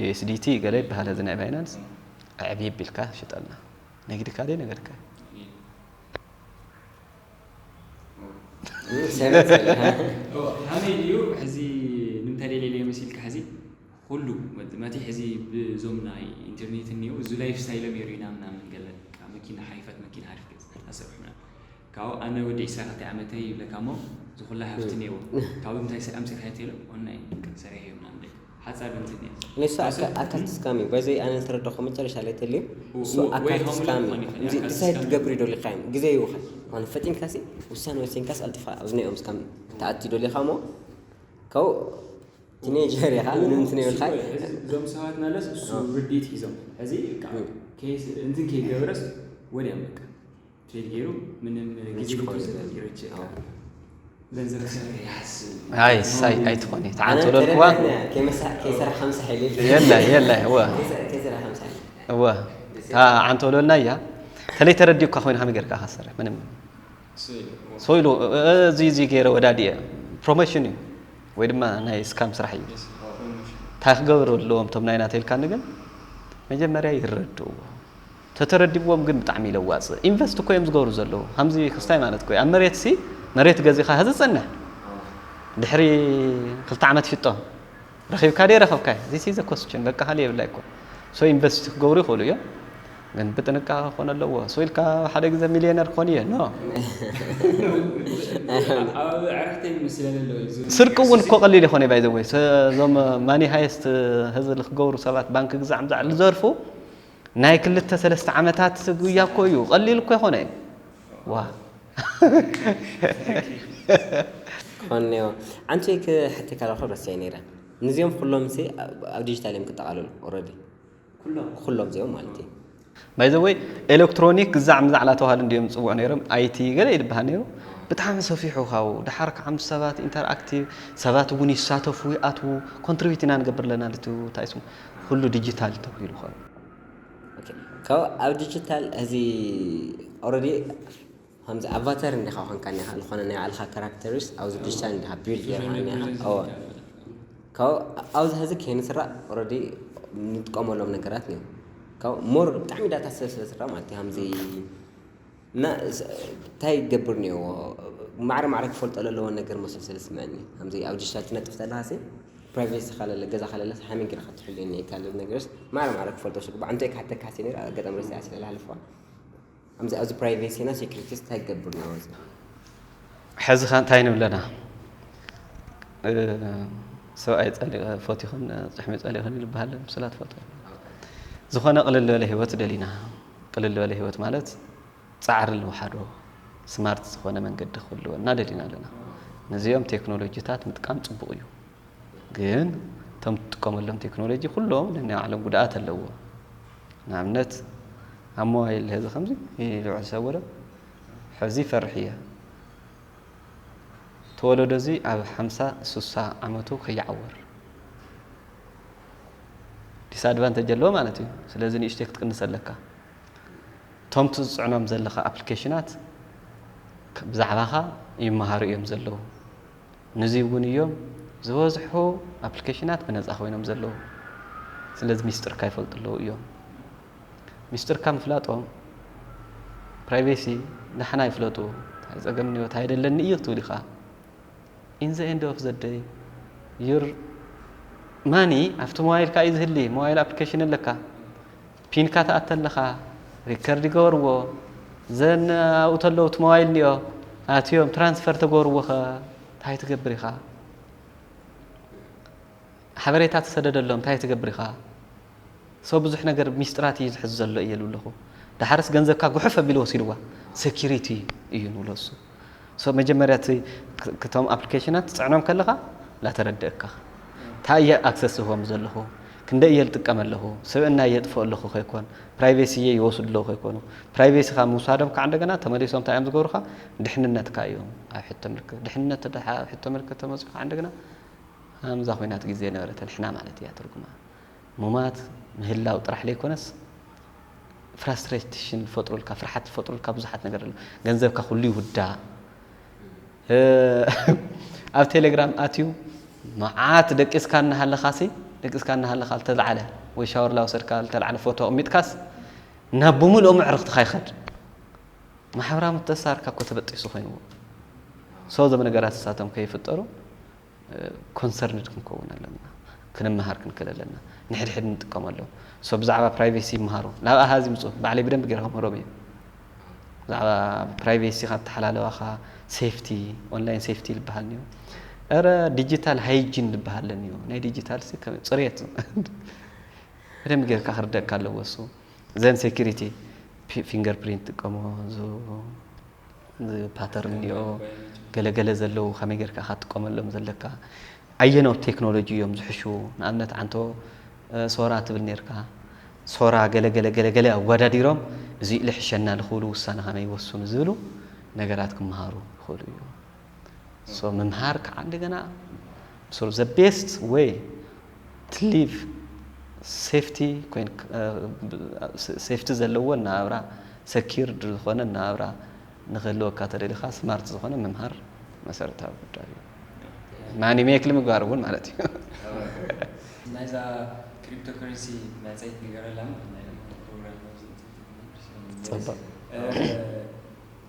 ዩኤስዲቲ ገለ ይበሃል እዚ ናይ ባይናንስ ኣዕብይ ቢልካ ሽጠልና ንግድካ ደይ ነገርካ ከመይ ድዩ ሕዚ ንምንታይ ደልየ መሲልካ ሕዚ ኩሉ መቲ ሕዚ ብዞም ናይ ኢንተርኔት እኒው እዚ ላይፍ ስታይሎም የርእዩና ምናምን ገለ መኪና ሓይፈት መኪና ሓሪፍ ገጽ ኣሰርሑ ምናምን ካብ ኣነ ወዲ ዒስራ ክልተ ዓመተይ ይብለካ እሞ ዝኹላ ሃፍቲ ነይዎ ካብ ምንታይ ኣምፂኻዮ ተይሎ ኦንላይን ሰሪሐ እዮም ምናምን ሓፃር እንትን እያ ንሱ ኣካልቲ ስካም እዩ በዚ ኣነ ዝተረዳኹ መጨረሻ ላይ ተልዩ እሱ ኣካልቲ ስካም እዩ ዲሳይድ ትገብሪ ዶ ሊካ እዮም ግዜ ይውኸል ሆነ ፈጢንካሲ ውሳነ ወሲንካስ ኣልጥፋ ኣብዚ ናይኦም ስካም ተኣቲ ዶ ሊካ እሞ ከው ቲኔጀር ኢኻ ምንም እንትን ይብልካ እዞም ሰባት ናለስ እሱ ርዲት ሒዞም ሕዚ እንትን ከይገበረስ ወዲያ በቃ ትሬድ ገይሩ ምንም ግዜ ግዜ ይረች ገንዘብ ክሰርሕ ይሓስብ ኣይስ ኣይትኾኒ ተዓንተለልክዋ ከይሰራሕ ከምሳ ሓይሊ የለ የለ እወ ከይሰራሕ ከምሳ ሓይሊ እወ ዓንተለልና እያ ተለይ ተረዲእኳ ኮይኑ ከመይ ገርካ ካሰርሕ ምንም ሶ ኢሉ እዚ እዚ ገይረ ወዳዲየ ፕሮሞሽን እዩ ወይ ድማ ናይ ስካም ስራሕ እዩ እንታይ ክገብሩ ኣለዎም እቶም ናይና ተልካኒ ግን መጀመርያ ይረድእዎ ተተረዲብዎም ግን ብጣዕሚ ኢለ ዋፅእ ኢንቨስት እኮ እዮም ዝገብሩ ዘለዉ ከምዚ ክስታይ ማለት እኮ ኣብ መሬት ሲ መሬት ገዚኻ ህዚ ፅንሕ ድሕሪ ክልተ ዓመት ሽጦ ረኺብካ ደ ረኸብካ this is a question በቃ ካልእ የብላይ እኮ so ኢንቨስት ክገብሩ ይኽእሉ እዮም ግን ብጥንቃቐ ክኾነ ኣለዎ so ኢልካ ሓደ ግዜ ሚሊዮነር ክኾን እየ no ስርቂ እውን እኮ ቀሊል ይኾነ ባይ ዘወይ እዞም ማኒ ሃይስት ህዝቢ ክገብሩ ሰባት ባንክ ግዛዕ ምዛዕ ልዘርፉ ናይ ክልተ ሰለስተ ዓመታት ጉያ እኮ እዩ ቀሊል እኮ ይኾነ እዩ ዋ ክኾን እኒኦ ኣንቲ ክሕተካ ኣለኹ ረሲዐ ነይረ ንዚኦም ኩሎም ሲ ኣብ ዲጂታል እዮም ክጠቓለሉ ኦረዲ ኩሎም እዚኦም ማለት እዩ ባይዘወይ ኤሌክትሮኒክ ግዛዕ ምዛዕ ላተባሃሉ እንዲዮም ዝፅውዑ ነይሮም ኣይቲ ገለ ይድበሃል ነይሩ ብጣዕሚ ሰፊሑ ካብኡ ድሓር ከዓ ምስ ሰባት ኢንተርኣክቲቭ ሰባት እውን ይሳተፉ ይኣትዉ ኮንትሪቢዩት ኢና ንገብር ኣለና ልትው እንታይ ስሙ ኩሉ ዲጂታል ተባሂሉ ከ ካብ ኣብ ዲጂታል እዚ ኦረዲ ከምዚ ኣቫተር እንዲኻ ኮንካ እኒኻ ዝኾነ ናይ ባዕልኻ ካራክተርስ ኣብዚ ዲጂታል እንዲኻ ቢልድ ጌርካ እኒኻ ካብኡ ኣብዚ ሕዚ ከይንስራእ ኦረዲ ንጥቀመሎም ነገራት እዮም ካብ ሞር ብጣዕሚ ዳታ ስለ ስለ ስራ ማለት እዩ ከምዚ እና እንታይ ይገብር እኒኦ ማዕረ ማዕረ ክፈልጦ ለለዎ ነገር መስል ስለ ስምዐኒ ከምዚ ኣብ ዲጂታል ትነጥፍ ተለካ ሲ ፕራይቬሲ ካለለ ገዛ ካለለ ሓመን ጌርካ ትሕሉ እኒካ ካልእ ነገርስ ማዕረ ማዕረ ክፈልጦ ስግባ ኣንተ ክሓተካ ሲ ነይር ኣጋጣሚ ረሲዓ ስለ ዝሓለፍዋ ከምዚ ኣብዚ ፕራይቬሲና ሴኩሪቲስ እንታይ ክገብር ነው? ሕዚ ኸ እንታይ ንብለና? ሰብኣይ ጸሊእ ፈቲኹን ጭሕሚ ጸሊእኽን ይልበሃል ምስላ ትፈልጦ። ዝኾነ ቅልል ዝበለ ህይወት ደሊና። ቅልል ዝበለ ህይወት ማለት ጻዕሪ ልውሓዶ ስማርት ዝኾነ መንገዲ ክህልወና ደሊና ኣለና። ነዚኦም ቴክኖሎጂታት ምጥቃም ጽቡቕ እዩ። ግን እቶም ትጥቀመሎም ቴክኖሎጂ ኩሎም ነናይ ባዕሎም ጉድኣት ኣለዎ። ንኣብነት ኣብ ሞባይል ሕዚ ከምዚ ልውዕል ሰብ ወለ ሕዚ ይፈርሕ እየ። ተወለዶ እዚ ኣብ ሓምሳ ሱሳ ዓመቱ ከይዓወር ዲስኣድቫንተጅ ኣለዎ ማለት እዩ። ስለዚ ንእሽተይ ክትቅንስ ኣለካ። እቶም ትፅዕኖም ዘለኻ ኣፕሊኬሽናት ብዛዕባኻ ይመሃሩ እዮም ዘለዉ። ንዚ እውን እዮም ዝበዝሑ ኣፕሊኬሽናት ብነፃ ኮይኖም ዘለዉ። ስለዚ ሚስጥርካ ይፈልጡ ኣለዉ እዮም። ሚስጥርካ ምፍላጦም ፕራይቬሲ ንሕና ይፍለጡ። እንታይ ፀገም እኒኦ እንታይ ደለኒ እዩ ክትብል ኢኻ። In the end of the day your money ኣብቲ ሞባይልካ እዩ ዝህሊ። ሞባይል ኣፕሊኬሽን ኣለካ። ፒንካ ትኣተ ኣለኻ ሪከርድ ይገበርዎ። ዘን ኣብኡ ተለዉ እቲ ሞባይል እኒኦ ኣትዮም ትራንስፈር ተገበርዎ ኸ እንታይ ትገብር ኢኻ? ሓበሬታ ትሰደደሎም እንታይ ትገብር ኢኻ? ሰው ብዙሕ ነገር ሚስጥራት እዩ ዝሕዝ ዘሎ እየ ዝብለኹ። ዳሓርስ ገንዘብካ ጉሕፍ ኣቢሉ ወሲድዋ። ሴኪሪቲ እዩ ንብሎ እሱ። ሶ መጀመርያ እቲ ክቶም ኣፕሊኬሽናት ትፅዕኖም ከለኻ ላተረድእካ እንታይ እየ ኣክሰስ ዝህቦም ዘለኹ፣ ክንደይ እየ ዝጥቀም ኣለኹ፣ ስብእና እየ ጥፍኦ ኣለኹ ከይኮን ፕራይቬሲ እየ ይወስዱ ኣለዉ ከይኮኑ። ፕራይቬሲኻ ምውሳዶም ከዓ እንደገና ተመሊሶም እንታይ እዮም ዝገብሩኻ? ድሕንነትካ እዮም ኣብ ሕቶ ምልክት። ድሕንነት ድሓ ኣብ ሕቶ ምልክት ተመፅኡ ከዓ እንደገና ሃምዛ ኮይናት ግዜ ነበረ ተንሕና ማለት እያ ትርጉማ። ሙማት ምህላው ጥራሕ ለይኮነስ ፍራስትሬሽን ዝፈጥሩልካ ፍርሓት ዝፈጥሩልካ ብዙሓት ነገር ኣሎ። ገንዘብካ ኩሉ ይውዳእ። ኣብ ቴሌግራም ኣትዩ መዓት ደቂስካ እናሃለኻሲ ደቂስካ እናሃለኻ ዝተልዓለ ወይ ሻወር ላወሰድካ ዝተልዓለ ፎቶ ኣቕሚጥካስ ናብ ብምልኦ ምዕርኽትኻ ይኸድ። ማሕበራዊ ምትእስሳርካ እኮ ተበጢሱ ኮይንዎ። ሶ ዘም ነገራት እሳቶም ከይፍጠሩ ኮንሰርንድ ክንከውን ኣለና። ክንመሃር ክንክእል ኣለና። ንሕድሕድ ንጥቀመሎም። ሶ ብዛዕባ ፕራይቬሲ ይመሃሩ። ናብ ኣሃዝ ይምፁ። ባዕለይ ብደንብ ገይረ ከምህሮም እየ። ብዛዕባ ፕራይቬሲ ካብ ተሓላለዋኻ ሴፍቲ ኦንላይን ሴፍቲ ዝበሃል እኒኦ። ረ ዲጂታል ሃይጂን ዝበሃል እኒኦ። ናይ ዲጂታል ጽሬት ብደንብ ጌርካ ክርደእካ ኣለዎ እሱ። ዘን ሴኪሪቲ ፊንገር ፕሪንት ጥቀሞ ፓተርን እኒኦ ገለገለ ዘለዉ ከመይ ጌርካ ኢኻ ትጥቀመሎም ዘለካ ኣየኖት ቴክኖሎጂ እዮም ዝሕሹ? ንኣብነት ዓንቶ ሶራ ትብል ኔርካ ሶራ ገለገለ ገለገለ ኣወዳዲሮም እዚ ልሕሸና ልኽእሉ ውሳነ ከመይ ይወስኑ ዝብሉ ነገራት ክመሃሩ ይኽእሉ እዮም። ሶ ምምሃር ከዓ እንደገና sort of the best way to live safety ኮይን ሴፍቲ ዘለዎ እናብራ ሰኪርድ ዝኾነ እናብራ ንክህልወካ ተደሊኻ ስማርት ዝኾነ ምምሃር መሰረታዊ ጉዳይ እዩ። ማኒ ሜክሊ ምግባር እውን ማለት እዩ። ናይዛ ክሪፕቶከረንሲ መፀይት ንገረላ ፅቡቅ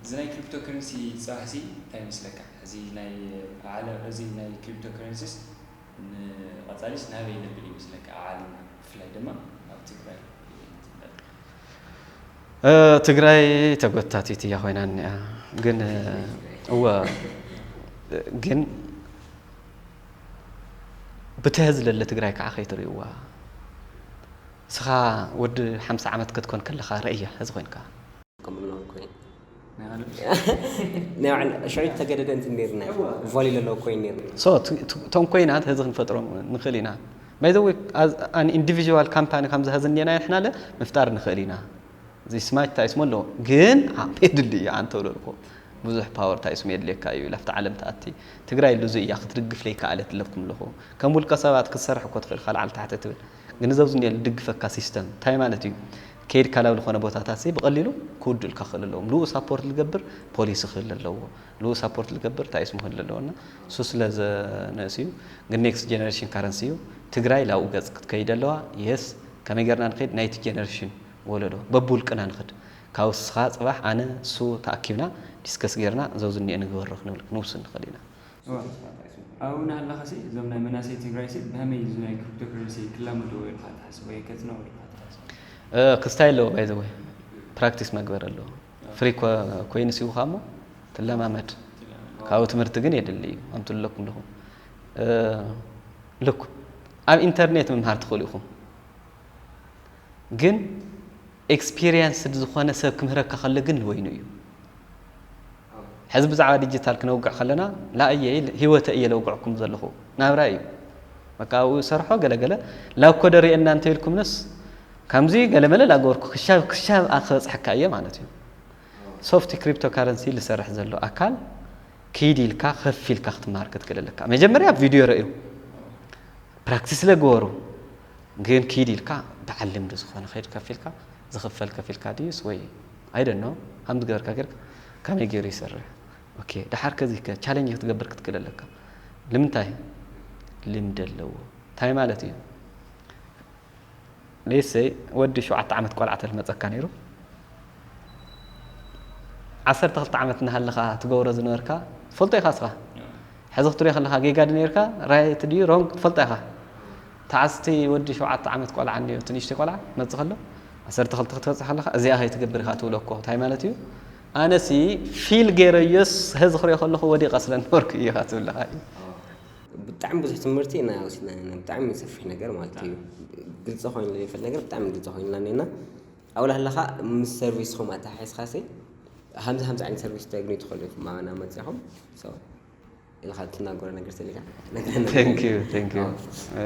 እዚ ናይ ክሪፕቶከረንሲ ፅባሕሲ እንታይ ይመስለካ? እዚ ናይ ዓለም እዚ ናይ ክሪፕቶከረንሲስ ንቐፃሊስ ናበይ ነብል ይመስለካ? ኣብ ዓለምና ብፍላይ ድማ ኣብ ትግራይ ትግራይ ተጎታቲት እያ ኮይና እኒኣ ግን እወ ግን ብትሀ ዝለለ ትግራይ ከዓ ከይትርእይዋ ስኻ ወዲ ሓምሳ ዓመት ክትኮን ከለኻ ረእያ እዚ ኮይንካ ናይ ባዕሉ ሸዒ ተገደደ እንትን ነርና ቫሊ ለለዎ ኮይን ነርና so እቶም ኮይናት ህዚ ክንፈጥሮም ንኽእል ኢና by the way an individual company ከምዚ ህዚ እኒና ንሕና ለ ምፍጣር ንኽእል ኢና እዚ ስማይት ታይስሞ ኣለዎ ግን የድሊ እዩ ኣንተ ብለልኮ ብዙሕ ፓወር ታይስሞ የድልየካ እዩ ላፍቲ ዓለም ተኣቲ ትግራይ ሉዙ እያ ክትድግፍ ለይከኣለት ኣለኩም ኣለኹ ከም ውልቀ ሰባት ክትሰርሕ እኮ ትኽእል ካልዓል ታሕተ ትብል ግንዘብ ዝኒኤ ዝድግፈካ ሲስተም እንታይ ማለት እዩ? ከይድካ ናብ ዝኾነ ቦታታት ሲ ብቐሊሉ ክውድልካ ክእል ኣለዎም። ልኡ ሳፖርት ዝገብር ፖሊሲ ክህል ኣለዎ። ልኡ ሳፖርት ዝገብር እንታይ ስሙ ክህል ኣለዎ እና እሱ ስለ ዘነእስ እዩ። ግን ኔክስት ጀነሬሽን ካረንሲ እዩ። ትግራይ ላብኡ ገፅ ክትከይድ ኣለዋ። የስ ከመይ ጌርና ንኸይድ ናይቲ ጀነሬሽን ወለዶ በብውልቅና ንኽድ ካብ ስኻ ፅባሕ ኣነ እሱ ተኣኪብና ዲስከስ ጌርና ዘው ዝኒኤ ንግበሮ ክንብል ክንውስን ንኽእል ኢና። እዋ ኣብኡ እናሃለኻሲ እዞም ናይ መናእሰይ ትግራይሲ ብኸመይ እዚ ናይ ክሪፕቶ ከረንሲ ክላመድዎ ኢልካ ትሓስብ ወይ ከፅንዕዎ ኢልካ ትሓስብ? ክስታይ ኣለዎ ባይ ዘ ወይ ፕራክቲስ መግበር ኣለዎ ፍሪ ኮይንስ ይውኻ እሞ ትለማመድ። ካብኡ ትምህርቲ ግን የድሊ እዩ። ኣምትለኩም ኣለኹ ልኩ ኣብ ኢንተርኔት ምምሃር ትኽእሉ ኢኹም። ግን ኤክስፒሪየንስ ዝኾነ ሰብ ክምህረካ ከሎ ግን ንወይኑ እዩ። ሕዚ ብዛዕባ ዲጂታል ክነውግዕ ከለና ላእየ ህይወተ እየ ለውግዕኩም ዘለኹ ናብራ እዩ። በቃ ኣብኡ ሰርሖ ገለገለ ላኮ ደሪአና እንተ ኢልኩምንስ ከምዚ ገለመለ ላገበርኩ ክሻብ ክሻብ ኣክበፅሐካ እየ ማለት እዩ። ሶፍት ክሪፕቶ ካረንሲ ልሰርሕ ዘሎ ኣካል ኪድ ኢልካ ከፍ ኢልካ ክትመሃር ክትክእል ኣለካ። መጀመርያ ቪድዮ ረእዩ ፕራክቲስ ለግበሩ። ግን ኪድ ኢልካ በዓል ልምዲ ዝኾነ ከይድ ከፍ ኢልካ ዝኽፈል ከፍ ኢልካ ድዩስ ወይ ኣይደኖ ከም ዝገበርካ ገርካ ከመይ ገይሩ ይሰርሕ? ኦኬ፣ ደሓር ከዚ ቻሌንጅ ክትገብር ክትክእል ኣለካ። ልምንታይ? ልምዲ ኣለዎ። እንታይ ማለት እዩ? ሌሰይ ወዲ ሸውዓተ ዓመት ቆልዓ ተልመፀካ ነይሩ ዓሰርተ ክልተ ዓመት እናሃለኻ ትገብሮ ዝነበርካ ትፈልጦ ኢኻ እስኻ። ሕዚ ክትሪኦ ከለኻ ጌጋ ድዩ ነይርካ ራይት ድዩ ሮንግ ትፈልጦ ኢኻ። ተዓዝቲ ወዲ ሸውዓተ ዓመት ቆልዓ እንድዮ እቲ ንእሽተይ ቆልዓ መጽእ ከሎ ዓሰርተ ክልተ ክትበጽሕ ከለኻ እዚኣ ከይትገብር ኢኻ ትብሎ እኮ እንታይ ማለት እዩ? ኣነሲ ፊል ገይረዮስ ሕዚ ክሪኦ ከለኹ ወዲቐ ስለ ነበርኩ እዩ ኢኻ ትብለኻ እዩ። ብጣዕሚ ብዙሕ ትምህርቲ ኢና ወሲድና ኢና ብጣዕሚ ሰፊሕ ነገር ማለት እዩ። ግልፂ ኮይኑ ዘይፈልጥ ነገር ብጣዕሚ ግልፂ ኮይንና እኒና ኣብኡ ላህለኻ ምስ ሰርቪስኹም ኣተሓሒዝካ ሲ ሃምዚ ሃምዚ ዓይነት ሰርቪስ ተግኒ ትኽእሉ ኢኹም ኣና መፅኹም ኢልካ ትናገሮ ነገር ተሊካ Thank you, thank you.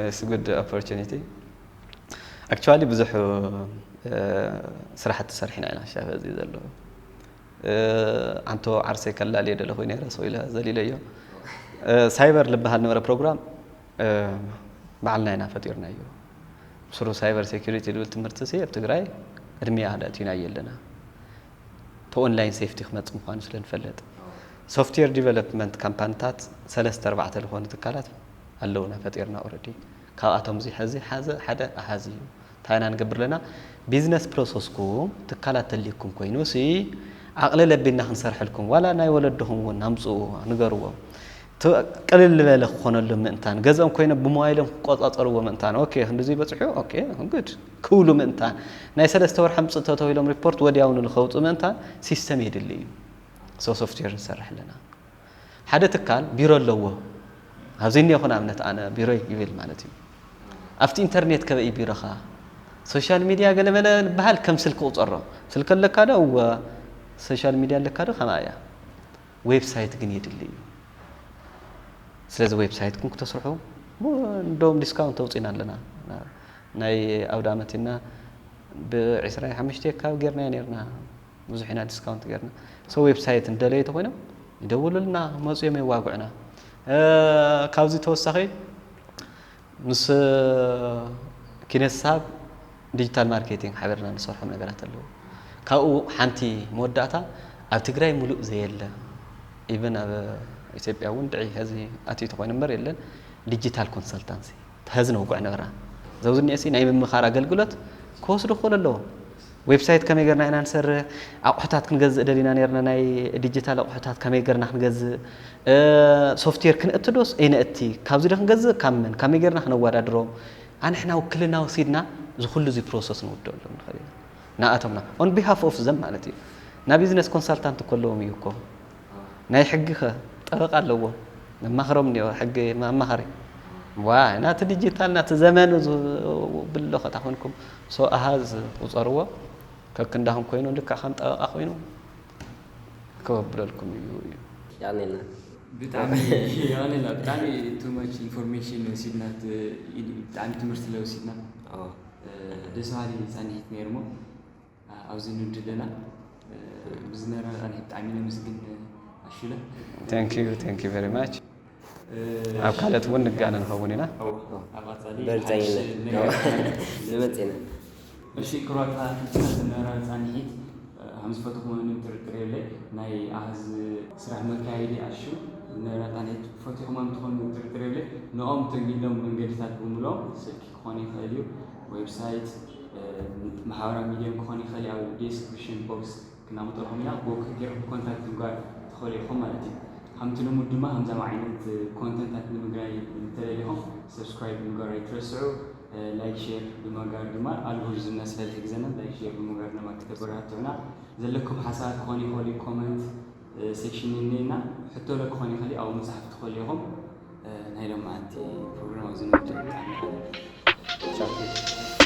It's a good opportunity. Actually ብዙሕ ስራሕቲ ሰሪሕና ኢና ሻፈ እዚ ዘሎ ኣንቶ ዓርሰይ ከላልየ ደለኹ ነረ ሰው ኢለ ዘሊለዮ ሳይበር ልበሃል ነበረ ፕሮግራም ባዕልና ኢና ፈጢርናዮ። ስሩ ሳይበር ሴኩሪቲ ዝብል ትምህርቲ ሲ ኣብ ትግራይ ቅድሚያ ኣቲናዮ ኣለና። እቲ ኦንላይን ሴፍቲ ክመፅእ ምዃኑ ስለ ንፈልጥ ሶፍትዌር ዲቨሎፕመንት ካምፓኒታት ሰለስተ ኣርባዕተ ዝኾኑ ትካላት ኣለውና ፈጢርና ኦረዲ። ካብኣቶም እዚ ሕዚ ሓዘ ሓደ ኣሃዝ እዩ። እንታይ ኢና ንገብር ኣለና? ቢዝነስ ፕሮሰስኩም ትካላት ተልይኩም ኮይኑ ሲ ዓቕሊ ለቢና ክንሰርሐልኩም ዋላ ናይ ወለድኹም እውን ኣምፅኡ ንገርዎም። ቅልል ዝበለ ክኾነሉ ምእንታን ገዝኦም ኮይኖም ብሞባይሎም ክቆፃፀርዎ ምእንታን ኦኬ ክንድዚ በፅሑ ኦኬ ግድ ክብሉ ምእንታን ናይ ሰለስተ ወርሒ ኣምፅእ ተተባሂሎም ሪፖርት ወዲያውኑ ንኸውፅኡ ምእንታን ሲስተም የድሊ እዩ። So ሶፍትዌር ንሰርሕ ኣለና። ሓደ ትካል ቢሮ ኣለዎ ኣብዚ እኒኦ ንኣብነት ኣነ ቢሮይ ይብል ማለት እዩ። ኣብቲ ኢንተርኔት ከበይ ቢሮኻ ሶሻል ሚድያ ገለመለ ዝበሃል ከም ስልኪ ቁፀሮ። ስልኪ ኣለካ ዶ? እወ። ሶሻል ሚድያ ኣለካ ዶ? ከምኣ እያ። ዌብሳይት ግን የድሊ እዩ። ስለዚ ዌብሳይትኩም ክተስርሑ እንደውም ዲስካውንት ተውፂና ኣለና። ናይ ኣውደ ኣመት ኢልና ብዒስራን ሓሙሽተን ካብ ጌርናዮ ነርና። ብዙሕ ኢና ዲስካውንት ጌርና። So ዌብሳይት እንደለዩ ተኮይኖም ይደውሉልና፣ ክመፁ እዮም የዋግዑና። ካብዚ ተወሳኺ ምስ ኪነሳብ ዲጂታል ማርኬቲንግ ሓቢርና ንሰርሖም ነገራት ኣለዉ። ካብኡ ሓንቲ መወዳእታ ኣብ ትግራይ ሙሉእ ዘየለ even ኣብ ኢትዮጵያ እውን ድዒ ሕዚ ኣትዩ ተኮይኑ እምበር የለን ዲጂታል ኮንሰልታንሲ ተህዝ ነውግዕ ነበርና። ዘውዚ እኒኤሲ ናይ ምምኻር ኣገልግሎት ክወስዱ ክኽእሉ ኣለዎም። ዌብሳይት ከመይ ገርና ኢና ንሰርሕ፣ ኣቑሑታት ክንገዝእ ደሊና ነርና ናይ ዲጂታል ኣቑሑታት ከመይ ገርና ክንገዝእ፣ ሶፍትዌር ክነእቲ ዶስ ኣይነእቲ፣ ካብዚ ዶ ክንገዝእ ካብ መን፣ ከመይ ገርና ክነወዳድሮም፣ ኣንሕና ውክልና ወሲድና እዚ ኩሉ እዚ ፕሮሰስ ንውደሉ ንኽእል ኢና። ንኣቶም ና on behalf of them ማለት እዩ። ና ቢዝነስ ኮንሳልታንት እኮ ኣለዎም እዩ እኮ። ናይ ሕጊ ከ ጠበቃ ኣለዎ ነማኽሮም እኒኦ ሕጊ መማኸሪ ዋ ናቲ ዲጂታል ናቲ ዘመኑ ዝብሎ ከታ ኮንኩም so ኣሃዝ ቁፀርዎ ከክንዳኹም ኮይኑ ልክዕ ከም ጠበቃ ኮይኑ ከወብለልኩም እዩ እዩ ያኔና ብጣዕሚ ያኔና ብጣዕሚ too much information ወሲድና ብጣዕሚ ትምህርቲ ለወሲድና ደስ በሃሊ ፃንሒት ነይርሞ ኣብዚ ንውድድ ኣለና ብዝነበረ ፃንሒት ብጣዕሚ ነመስግን ኣሹለ Thank you, thank you very much. ኣብ ካልኦት እውን ንጋነ ንኸውን ኢና። ኣብ ቀፃሊ በርፀይና ሓድሽ ነገር ንመፅና እሺ ክቡራት ተኸታተልትና ዝነበረ ፃንሒት ከም ዝፈትኹም ምንም ጥርጥር የብለይ ናይ ኣሃዝ ስራሕ መካየዲ ኣሹ ዝነበረ ፃንሒት ፈቲኹም ከም ትኾኑ ጥርጥር የብለይ ንኦም ተግዲሎም መንገድታት ብምሎም ስልኪ ክኾን ይኽእል እዩ ዌብሳይት ማሕበራዊ ሚድያ ክኾን ይኽእል እዩ ኣብ ዲስክሪፕሽን ቦክስ ክናምጠልኩም ኢና ብኡ ጌርኩም ኮንታክት ምግባር ትኽእሉ ኢኹም ማለት እዩ ከምቲ ልሙድ ድማ ከምዚም ዓይነት ኮንተንታት ንምግራይ እንተደሊኹም ሰብስክራይብ ምግባር ኣይትረስዑ። ላይክ ሼር ብምግባር ድማ ኣልጎሪዝምና ስለ ዝሕግዘና ላይክ ሼር ብምግባር ድማ ክተበረታትዑና። ዘለኩም ሓሳብ ክኾን ይኽእል እዩ፣ ኮመንት ሴክሽን እኒና ሕቶ ለ ክኾን ይኽእል እዩ፣ ኣብኡ ምፅሓፍ ትኽእሉ ኢኹም። ናይ ሎማዓንቲ ፕሮግራም ኣብዚ ንወድእ። ብጣዕሚ ይቐንየልና።